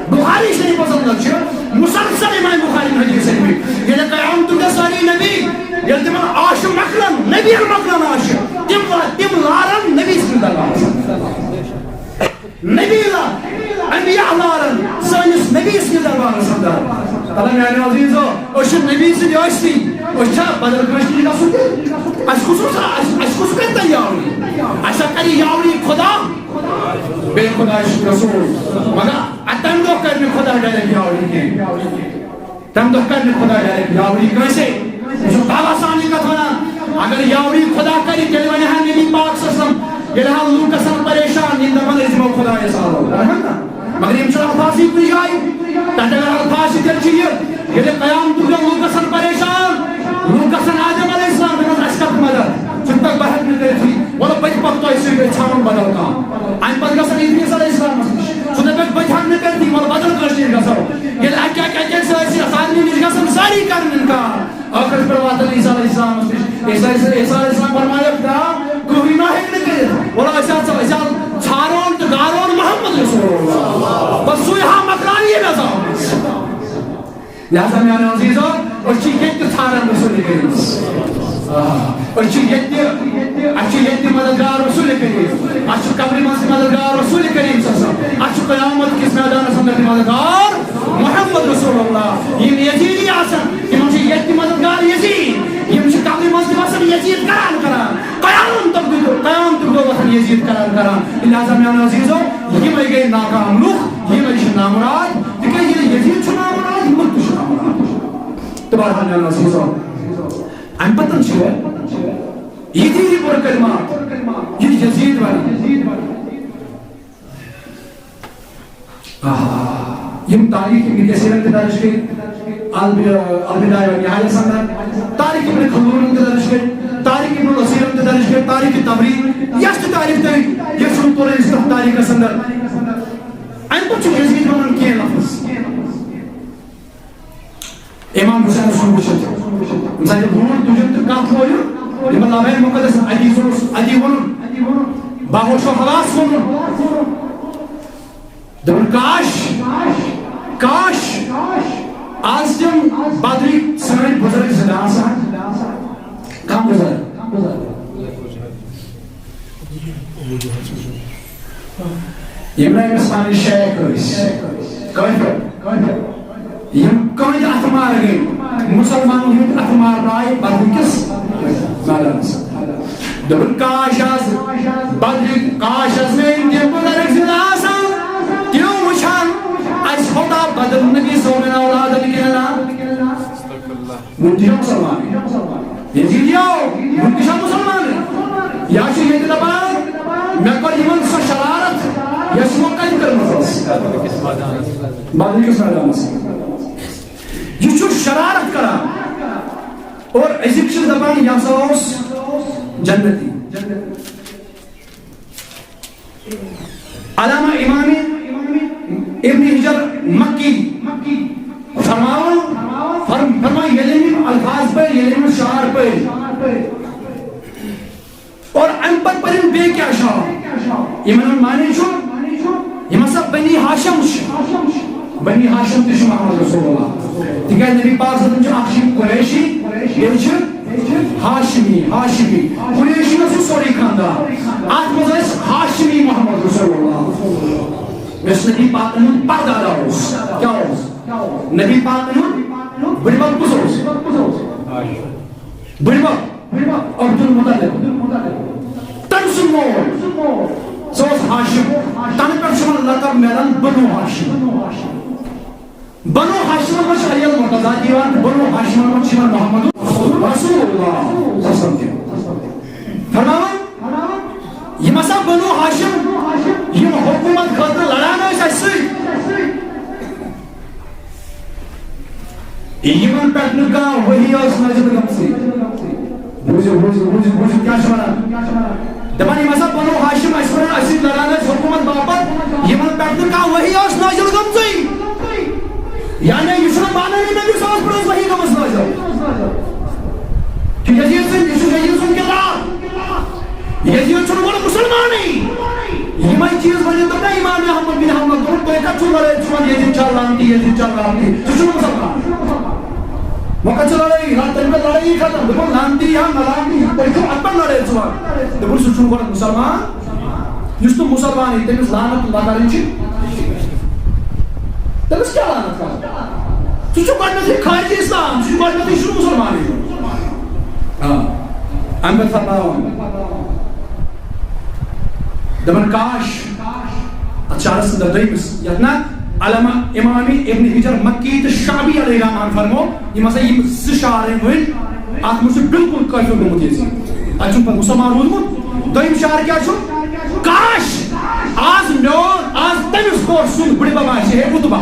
بخاری شریفس اندر چھُ مسلسل امام بخاری حدیث لیٚکھمٕتۍ۔ ییٚلہِ قیامتُک دۄہ سٲری نبی، ییٚلہِ تِمن عاشہِ مۄکلن، نبین مۄکلن عاشہِ، تِم وا-، تِم لارن نبی سٕنٛدِس دربارس اندر۔ نبی لا، انبیاء لارن سٲنِس نبی سٕنٛدِس دربارس اندر۔ اَلہٕ میانیو عزیزو، أسۍ چھِ نبی سٕنٛدۍ ٲسۍتٕے، أسۍ چھا بدل کٲنٛسہِ نِش گژھُن تہِ؟ اَسہِ کُس اوس، اَسہِ، اَسہِ کُس کرِ تۄہہِ یاوری؟ اَسہِ ہا کرِ یاوری خدا، بیٚیہِ خدایہِ سُنٛد رسول۔ مگر اَ، تَمہِ دۄہ کرِ نہٕ خدا ڈایریکٹ یاوری کینٛہہ۔ تَمہِ دۄہ کرِ نہٕ خدا ڈایریکٹ یاوری کٲنٛسے۔ بہٕ چھُس دعویٰ سان یہِ کَتھ وَنان، اگر یاوری خدا کرِ، تیٚلہِ وَنہِ ہا نبی پاک صلی اللہ علیہ وسلم، ییٚلہِ ہا لوٗکھ گژھن پریشان، یِم دَپن، أسۍ دِمو خدایَس آلو۔ وَنہٕ ہا نہ؟ مگر یِم چھِ الفاظ یہِ کُنہِ جایہِ۔ تَتہِ اگر الفاظ چھِ، تیٚلہِ چھِ یہِ، ییٚلہِ قیامتُک دۄہ لوٗکھ گژھن پریشان، لوٗکھ گژھن آدم علیہ السلام، دَپن، اَسہِ کَتھ مدد؟ ژٕ چھُکھ پَتہٕ بہٕ ہٮ۪کہٕ نہٕ کٔرِتھٕے، وَلہٕ بہٕ تہِ پَکہٕ تۄہہِ سۭتۍ، أسۍ ژھانٛڈون بدل کانٛہہ۔ اَمہِ پَتہٕ گژھن اِدریٖس علیہ السلامَس نِش، سُہ دَپٮ۪کھ، بہٕ تہِ ہٮ۪کہٕ نہٕ کٔرِتھٕے، وَلہٕ بدل کٲنٛسہِ نِش گژھو۔ ییٚلہِ اَکہِ، اَکہِ، اَکہِ، اَکہِ سٲرسٕے سارنٕے نِش گژھن، سٲری کَرن اِنکار۔ ٲخرَس پٮ۪ٹھ واتن عیسیٰ علیہ السلامَس نِش۔ عیسیٰ، عیسیٰ علیہ السلام فرمایَکھ، نہ، کٕہٕنۍ ما ہیٚکہِ نہٕ کٔرِتھ۔ وَلہٕ أسۍ ہا ژ-، أسۍ ہا ژھانٛڈون تہٕ گارون محمد رسول اللہ۔ بس سُے ہا مۄکلاوِ یہِ عذاب۔ لہذا میانیو عزیزو، أسۍ چھِ ییٚتہِ تہِ ژھانٛڈان رسول کریٖمس۔ آ، أسۍ چھِ ییٚتہِ تہِ، اَسہِ چھِ ییٚتہِ تہِ مددگار رسول کریم۔ اَسہِ چھُ قبرِ منٛز تہِ مددگار رسول کریم صلی اللہ علیہ وسلم۔ اَسہِ چھُ قیامت کِس میدانس اندر تہِ مددگار محمد رسول اللہ۔ یِم یزیدی آسن، تِمن چھِ ییٚتہِ تہِ مددگار یزید۔ یِم چھِ قبرِ منٛز تہِ وسان یزید کران کران۔ قیامتُک دۄہ، قیامتُک دۄہ وۄتھن یزید کران کران۔ لہذا میانیو عزیزو، یِمے گٔے ناکام لُکھ، یِمے چھِ نامراد، تِکیازِ ییٚلہِ یزید چھُ نامراد، یِمن تہِ چھُ نامراد۔ تہٕ بہرحال میانیو عزیزو، امہِ پتہٕ چھُ یہِ تہِ یہِ برٕ کلمہ، یہِ یزید ونان۔ آہا، یِم تاریخ ابن کثیرن تہِ درج کٔرۍ، الب-، البدایہ و نہایہ اندر، تاریخ ابن خلدونن تہِ درج کٔرۍ، تاریخ ابن الاثیرن تہِ درج کٔرۍ، تاریخ طبری، یۄس تہِ تاریخ تُہۍ یژھِو پرو أزکِس تاریخس اندر۔ امہِ پتہٕ چھُ یزید ونان کینٛہہ لفظ۔ امام حسین سُنٛد وٕچھِتھ، ییٚمہِ ساتہٕ یہِ لوٗر تُجُن تہٕ کتھ لٲیِو، یِمن لبین مُقدس اتی سوٗز، اتی ووٚنُن، باہوشو حواس ووٚنُن۔ دوٚپُن، کاش، کاش، آز تِم بدرٕکۍ سٲنۍ بُزرگ زِندٕ آسان، کم بُزرگ؟ یِم نہٕ أمِس پنٕنۍ شیخ ٲسۍ، کٲفِر۔ یِم کٔہٕنٛدۍ اَتھٕ مار گٔے، مُسلمانن ہٕنٛدۍ اَتھٕ مار آے بدرٕ کِس میدانس۔ دوٚپُن، کاش آز بدرٕکۍ، کاش آز میٲنۍ تِم بُزرگ زِندٕ آسان، تِم وٕچھان، اَسہِ ہوتاہ بدر نبی صٲبن اولادن کِنہٕ نہ؟ وُنہِ تہِ چھا مُسلمان؟ یزیدیو، وُنہِ تہِ چھا مُسلمان؟ یا چھُ ییٚتہِ دَپان، مےٚ کٔر یِمن سۄ شرارت، یۄس یِمو کَتہِ کٔرمٕژ ٲس؟ بدرٕ کِس میدانس۔ یہِ چھُ شرارت کران۔ اور أزِکۍ چھِ دَپان، یہِ ہسا اوس جنتی۔ علامہ امام ابن حجر مکی فرماوان، فرم-، فرماوان، ییٚلہِ أمۍ یِم الفاظ پٔرۍ، ییٚلہِ أمۍ یِم شعر پٔرۍ، اور اَمہِ پتہٕ پٔرِن بیٚیہِ کیٛاہ شعر؟ یِمن ہُنٛد معنی چھُ، یِم ہسا بنی ہاشم چھِ، بنی ہاشم تہِ چھُ محمد رسول اللہ۔ تِکیٛازِ نبی پاک صلی اللہ علیہ وسلم چھُ اکھ چھِ قریشی، بیٚیہِ چھِ ہاشمی، ہاشمی۔ قریشی اوس یہِ سورُے خاندان۔ اَتھ منٛز ٲسۍ ہاشمی محمد رسول اللہ۔ یُس نبی پاکن ہُنٛد پردادا اوس۔ کیٛاہ اوس؟ نبی پاکن ہُنٛد بٕڈِبب کُس اوس؟ بٕڈِبب۔ عبدالمطلب۔ تٔمۍ سُنٛد مول۔ سُہ اوس ہاشم۔ تَنہٕ پٮ۪ٹھ چھُ یِمن لقب میلان بنو ہاشم۔ بنو ہاشمن منٛز چھِ علی المرتضیٰ تہِ یِوان، تہٕ بنو ہاشمن منٛز چھِ یِوان محمد رسول اللہ صلی اللہ علیہ وسلم تہِ۔ فرماوان، یِم ہسا بنو ہاشم، یِم حکوٗمت خٲطرٕ لڑان ٲسۍ اَسہِ سۭتۍ، یِمن پٮ۪ٹھ نہٕ کانٛہہ وحی ٲس نازل گٔمژٕے۔ بوٗزِو، بوٗزِو، بوٗزِو، بوٗزِو، کیٛاہ چھِ وَنان؟ دَپان، یِم ہسا بنو ہاشم ٲسۍ وَنان، أسۍ ٲسۍ لڑان ٲسۍ حکوٗمت باپتھ، یِمن پٮ۪ٹھ نہٕ کانٛہہ وحی ٲس نازل گٔمژٕے۔ یعنی، یہِ چھُنہٕ مانٲنی نبی صٲبَس پٮ۪ٹھ ٲس وحی گٔمٕژ نازل۔ تہٕ یزید سٕنٛدۍ، یہِ چھُ یزید سُنٛد کِردار۔ یزید چھُنہٕ گۄڈٕ مُسلمانٕے۔ یِمے چیٖز ؤنِو تۄہہِ نا امام احمد بن حنبل، دوٚپُن، تُہۍ کَتہِ چھِو لڑٲے ژھٕنان؟ یزید چھا لعنتی، یزید چھا لعنتی، سُہ چھُنہٕ مُسلمان۔ وۄنۍ کَتہِ چھِ لڑٲیی؟ تٔمۍ کٔر لڑٲیی ختم۔ دوٚپُن، لعنتی یا نہ لعنتی، تُہۍ چھِو اَتھ پٮ۪ٹھ لڑٲے ژھٕنان۔ دوٚپُن، سُہ چھُنہٕ گۄڈٕ مُسلمان۔ یُس نہٕ مُسلمانٕے، تٔمِس لعنت اللہ کرٕنۍ چھِ۔ تٔمِس کیٛاہ لعنت کرٕنۍ؟ سُہ چھُ گۄڈٕنیتھٕے خارجِ اسلام، سُہ چھُ گۄڈٕنیتھٕے، سُہ چھُنہٕ مُسلمانٕے۔ آ، اَمہِ پتہٕ فرماوان، دَپان، کاش، اَتھ شعرَس اندر دوٚیمِس، یَتھ نہ علامہ امامی ابن حجر مکی تہٕ شعبی علیہ رحمان فرمو، یِم ہسا یِم زٕ شعرٕے ؤنۍ، اَتھ منٛز چھُ بالکل کٲفِر گوٚمُت یزید۔ اَتہِ چھُنہٕ پَتہٕ مُسلمان روٗدمُت۔ دوٚیِم شعر کیٛاہ چھُ؟ کاش، آز میون، آز تٔمِس کورِ سُنٛد بٕڈِبب آسہِ ہے عُتبہ۔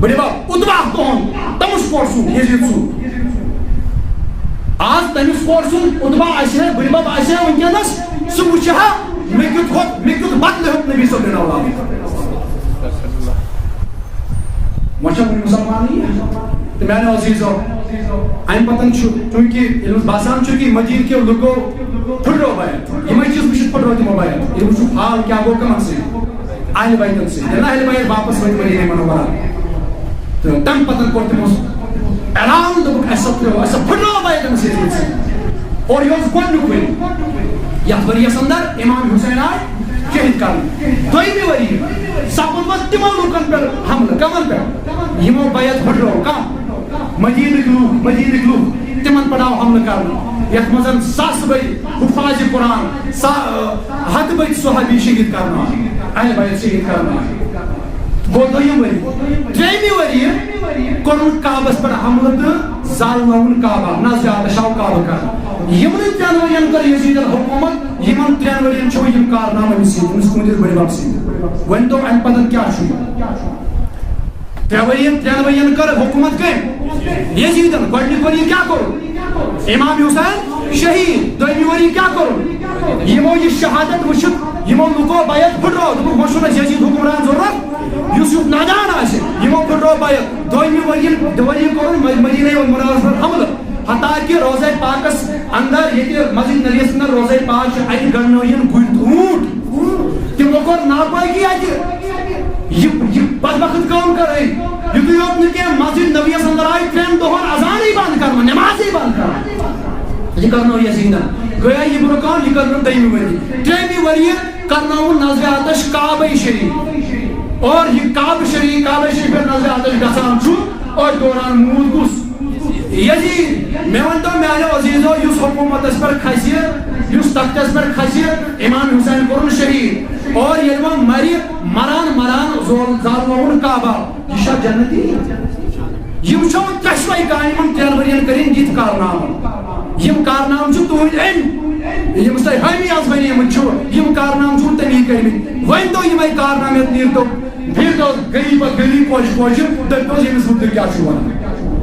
بٕڈِبب عُتبہ تُہُنٛد، تٔمِس کورِ سُنٛد، یزید سُنٛد۔ آز تٔمِس کورِ سُنٛد عُتبہ آسہِ ہے، بٕڈِبب آسہِ ہے وٕنکیٚنَس، سُہ وٕچھِ ہا، مےٚ کیُتھ ہۄت، مےٚ کیُتھ بدلہٕ ہیوٚت نبی صٲبنہِ اولادَن۔ وۄنۍ چھا وۄنۍ مُسلمانٕے؟ تہٕ میانیو عزیزو، اَمہِ پتہٕ چھُ، چوٗنٛکہِ ییٚلہِ باسان چھُ کہِ مدیٖنہٕ کیو لُکو پھٕٹرٲو بیعت، یِمے چیٖز وٕچھِتھ پھٕٹرٲو تِمو بیعت۔ ییٚلہِ وٕچھُکھ حال کیٛاہ گوٚو کٕمن سۭتۍ؟ اہلِ بیتن سۭتۍ۔ ییٚلہِ نہٕ اہلِ بیت واپس وٲتۍ مدیٖنہ منورہ، تہٕ تَمہِ پتہٕ کوٚر تِمو اعلان، دوٚپُکھ، "اَسہِ سا پھٕٹرٲو، اَسہِ سا پھٕٹرٲو بیعت أمِس یزید سۭتۍ۔" اور یہِ اوس گۄڈٕنیُک ؤری، یَتھ ؤریَس اندر امام حسین آے شہید کرنہٕ۔ دوٚیمہِ ؤریہِ سپُد وۄنۍ تِمن لوٗکن پٮ۪ٹھ حملہٕ۔ کمن پٮ۪ٹھ؟ یِمو بیعت پھٕٹرٲو۔ کم؟ مدیٖنٕکۍ لوٗکھ، مدیٖنٕکۍ لوٗکھ، تِمن پٮ۪ٹھ آو حملہٕ کرنہٕ، یَتھ منٛز ساس بٔدۍ حُفاظِ قرآن، سا-، ہتہٕ بٔدۍ صحابی شہید کرنہٕ آے، اہلِ بیت شہید کرنہٕ آے۔ گوٚو دوٚیِم ؤری۔ ترٛیٚیِمہِ ؤریہِ کوٚرُن کعبس پٮ۪ٹھ حملہٕ تہٕ زالنووُن کعبہ، نہ زیادٕ شاو کعبہ کرنہٕ۔ یِمنٕے ترٛٮ۪ن ؤرین کٔر یزیدن حکوٗمت، یِمن ترٛٮ۪ن ؤرین چھُ یِم کارنامہٕ أمِس سۭتۍ، أمِس کُنہِ بٔڑِ بب سۭتۍ۔ وۄنۍ دوٚپ اَمہِ پتہٕ کیٛاہ چھُ یہِ؟ ترٛےٚ ؤرین، ترٛٮ۪ن ؤرین کٔر حکوٗمت کٔمۍ؟ یزیدن۔ گۄڈٕنیُک ؤری کیٛاہ کوٚر؟ امام حسین شہید۔ دوٚیمہِ ؤری کیٛاہ کوٚر؟ یِمو یہِ شہادت وٕچھِتھ، یِمو لُکو بیعت پھٕٹرٲو، دوٚپُکھ، وۄنۍ چھُنہٕ اَسہِ یزید حکمران ضروٗرت، یُس یُتھ نادان آسہِ۔ یِمو پھٕٹرٲو بیعت۔ دوٚیمہِ ؤری، ؤری کوٚرُن مدیٖنہ منورس پٮ۪ٹھ حملہٕ۔ حتیٰ کہ روضہ پاکس اندر، ییٚتہِ مسجد نبویس اندر روضہ پاک چھُ، اتہِ گنڈنٲوِن گُرۍ تہٕ اوٗنٹ۔ تِمو کوٚر ناپٲکی اتہِ۔ یہِ، یہِ بدبخت کٲم کٔر أمۍ۔ یہِ یوت نہٕ کینٛہہ، مسجد نبویس اندر آیہِ ترٛٮ۪ن دۄہن اذانٕے بنٛد کرنہٕ، نمازٕے بنٛد کرنہٕ۔ یہِ کرنوو یزیدن۔ گٔیے یہِ برونٛہہ کال، یہِ کرنوو دوٚیمہِ ؤری۔ ترٛیٚیمہِ ؤریہِ کرنووُن نذرِ آتش کعبے شریف۔ اور یہِ کعبہٕ شریف، کعبے شریف پٮ۪ٹھ نذرِ آتش گژھان چھُ، أتھۍ دوران موٗد کُس؟ یزید۔ مےٚ ؤنۍ تو میانیو عزیزو، یُس حکومتس پٮ۪ٹھ کھسہِ، یُس تختس پٮ۪ٹھ کھسہِ، امام حسین کوٚرُن شہید۔ اور ییٚلہِ وۄنۍ مرِ، مران مران زول-، زالنووُن کعبہ۔ یہِ چھا جنتی؟ یِم چھو دۄشوے کامہِ یِمن ترٛٮ۪ن ؤرین کٔرِنۍ یِتھ کارنامہٕ۔ یِم کارنامہٕ چھِ تُہنٛدۍ أمۍ، یِم تۄہہِ ہٲمی آز بنیمٕتۍ چھِو، یِم کارنامہٕ چھِو تٔمی کٔرمٕتۍ۔ وۄنۍ تو یِمے کارنامہٕ یتھ نیٖرتو، پھر تو گلی پہ گلی، کوچہِ کوچہِ، دٔپتو ییٚمِس مُتعلق کیٛاہ چھُ وَنان۔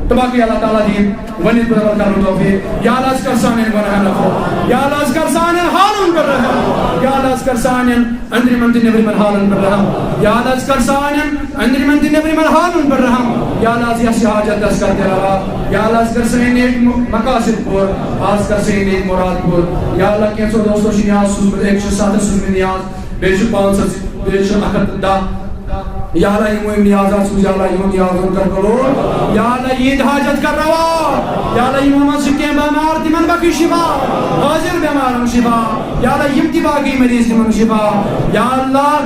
تہٕ باقٕے اللہ تعالیٰ دِیِن ؤنِتھ پٮ۪ٹھ عمل کرنُک توفیٖق۔ یا اللہ، ژٕ کر سانٮ۪ن گۄناہن عفو۔ یا اللہ، ژٕ کر سانٮ۪ن حالن پٮ۪ٹھ رحم۔ یا اللہ، ژٕ کر سانٮ۪ن أنٛدرِمٮ۪ن تہٕ نیٚبرِمٮ۪ن حالن پٮ۪ٹھ رحم۔ یا اللہ، ژٕ کر سانٮ۪ن أنٛدرِمٮ۪ن تہٕ نیٚبرِمٮ۪ن حالن پٮ۪ٹھ رحم۔ یا اللہ، ژٕ یَس یہِ حاجت دَس کر تہِ روا۔ یا اللہ، ژٕ کر سٲنۍ نیک م-، مقاصد پوٗرٕ۔ آز کر سٲنۍ نیک مُراد پوٗرٕ۔ یا اللہ، کینٛژھو دوستو چھُ نیاز سوٗزمُت، أکۍ چھُ سَتَس سوٗزمُت نیاز، بیٚیہِ چھُ پانٛژھ ہَتھ، بیٚیہِ چھُ اَکھ ہَتھ تہٕ دَہ۔ یا اللہ، یِمو یِم نیازات سوٗز، یا اللہ، یِمن نیازن کر قبول۔ یا اللہ، یِہنٛدۍ حاجت کر روا۔ یا اللہ، یِمو منٛز چھِ کینٛہہ بٮ۪مار، تِمن بخش شفا۔ حٲضِر بٮ۪مارن شفا۔ یا اللہ، یِم تہِ باقٕے مریض، تِمن شفا۔ یا اللہ،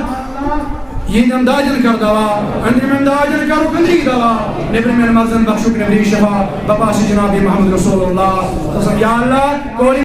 یِہنٛدٮ۪ن دادٮ۪ن کر دوا، أنٛدرِمٮ۪ن دادٮ۪ن کرُکھ أنٛدری دوا، نیٚبرِمٮ۪ن مرضن بخشُکھ نیٚبری شفا۔ بپاسہِ جناب محمد رسول اللہ صلی اللہ علیہ وسلم۔ یا اللہ، کورِ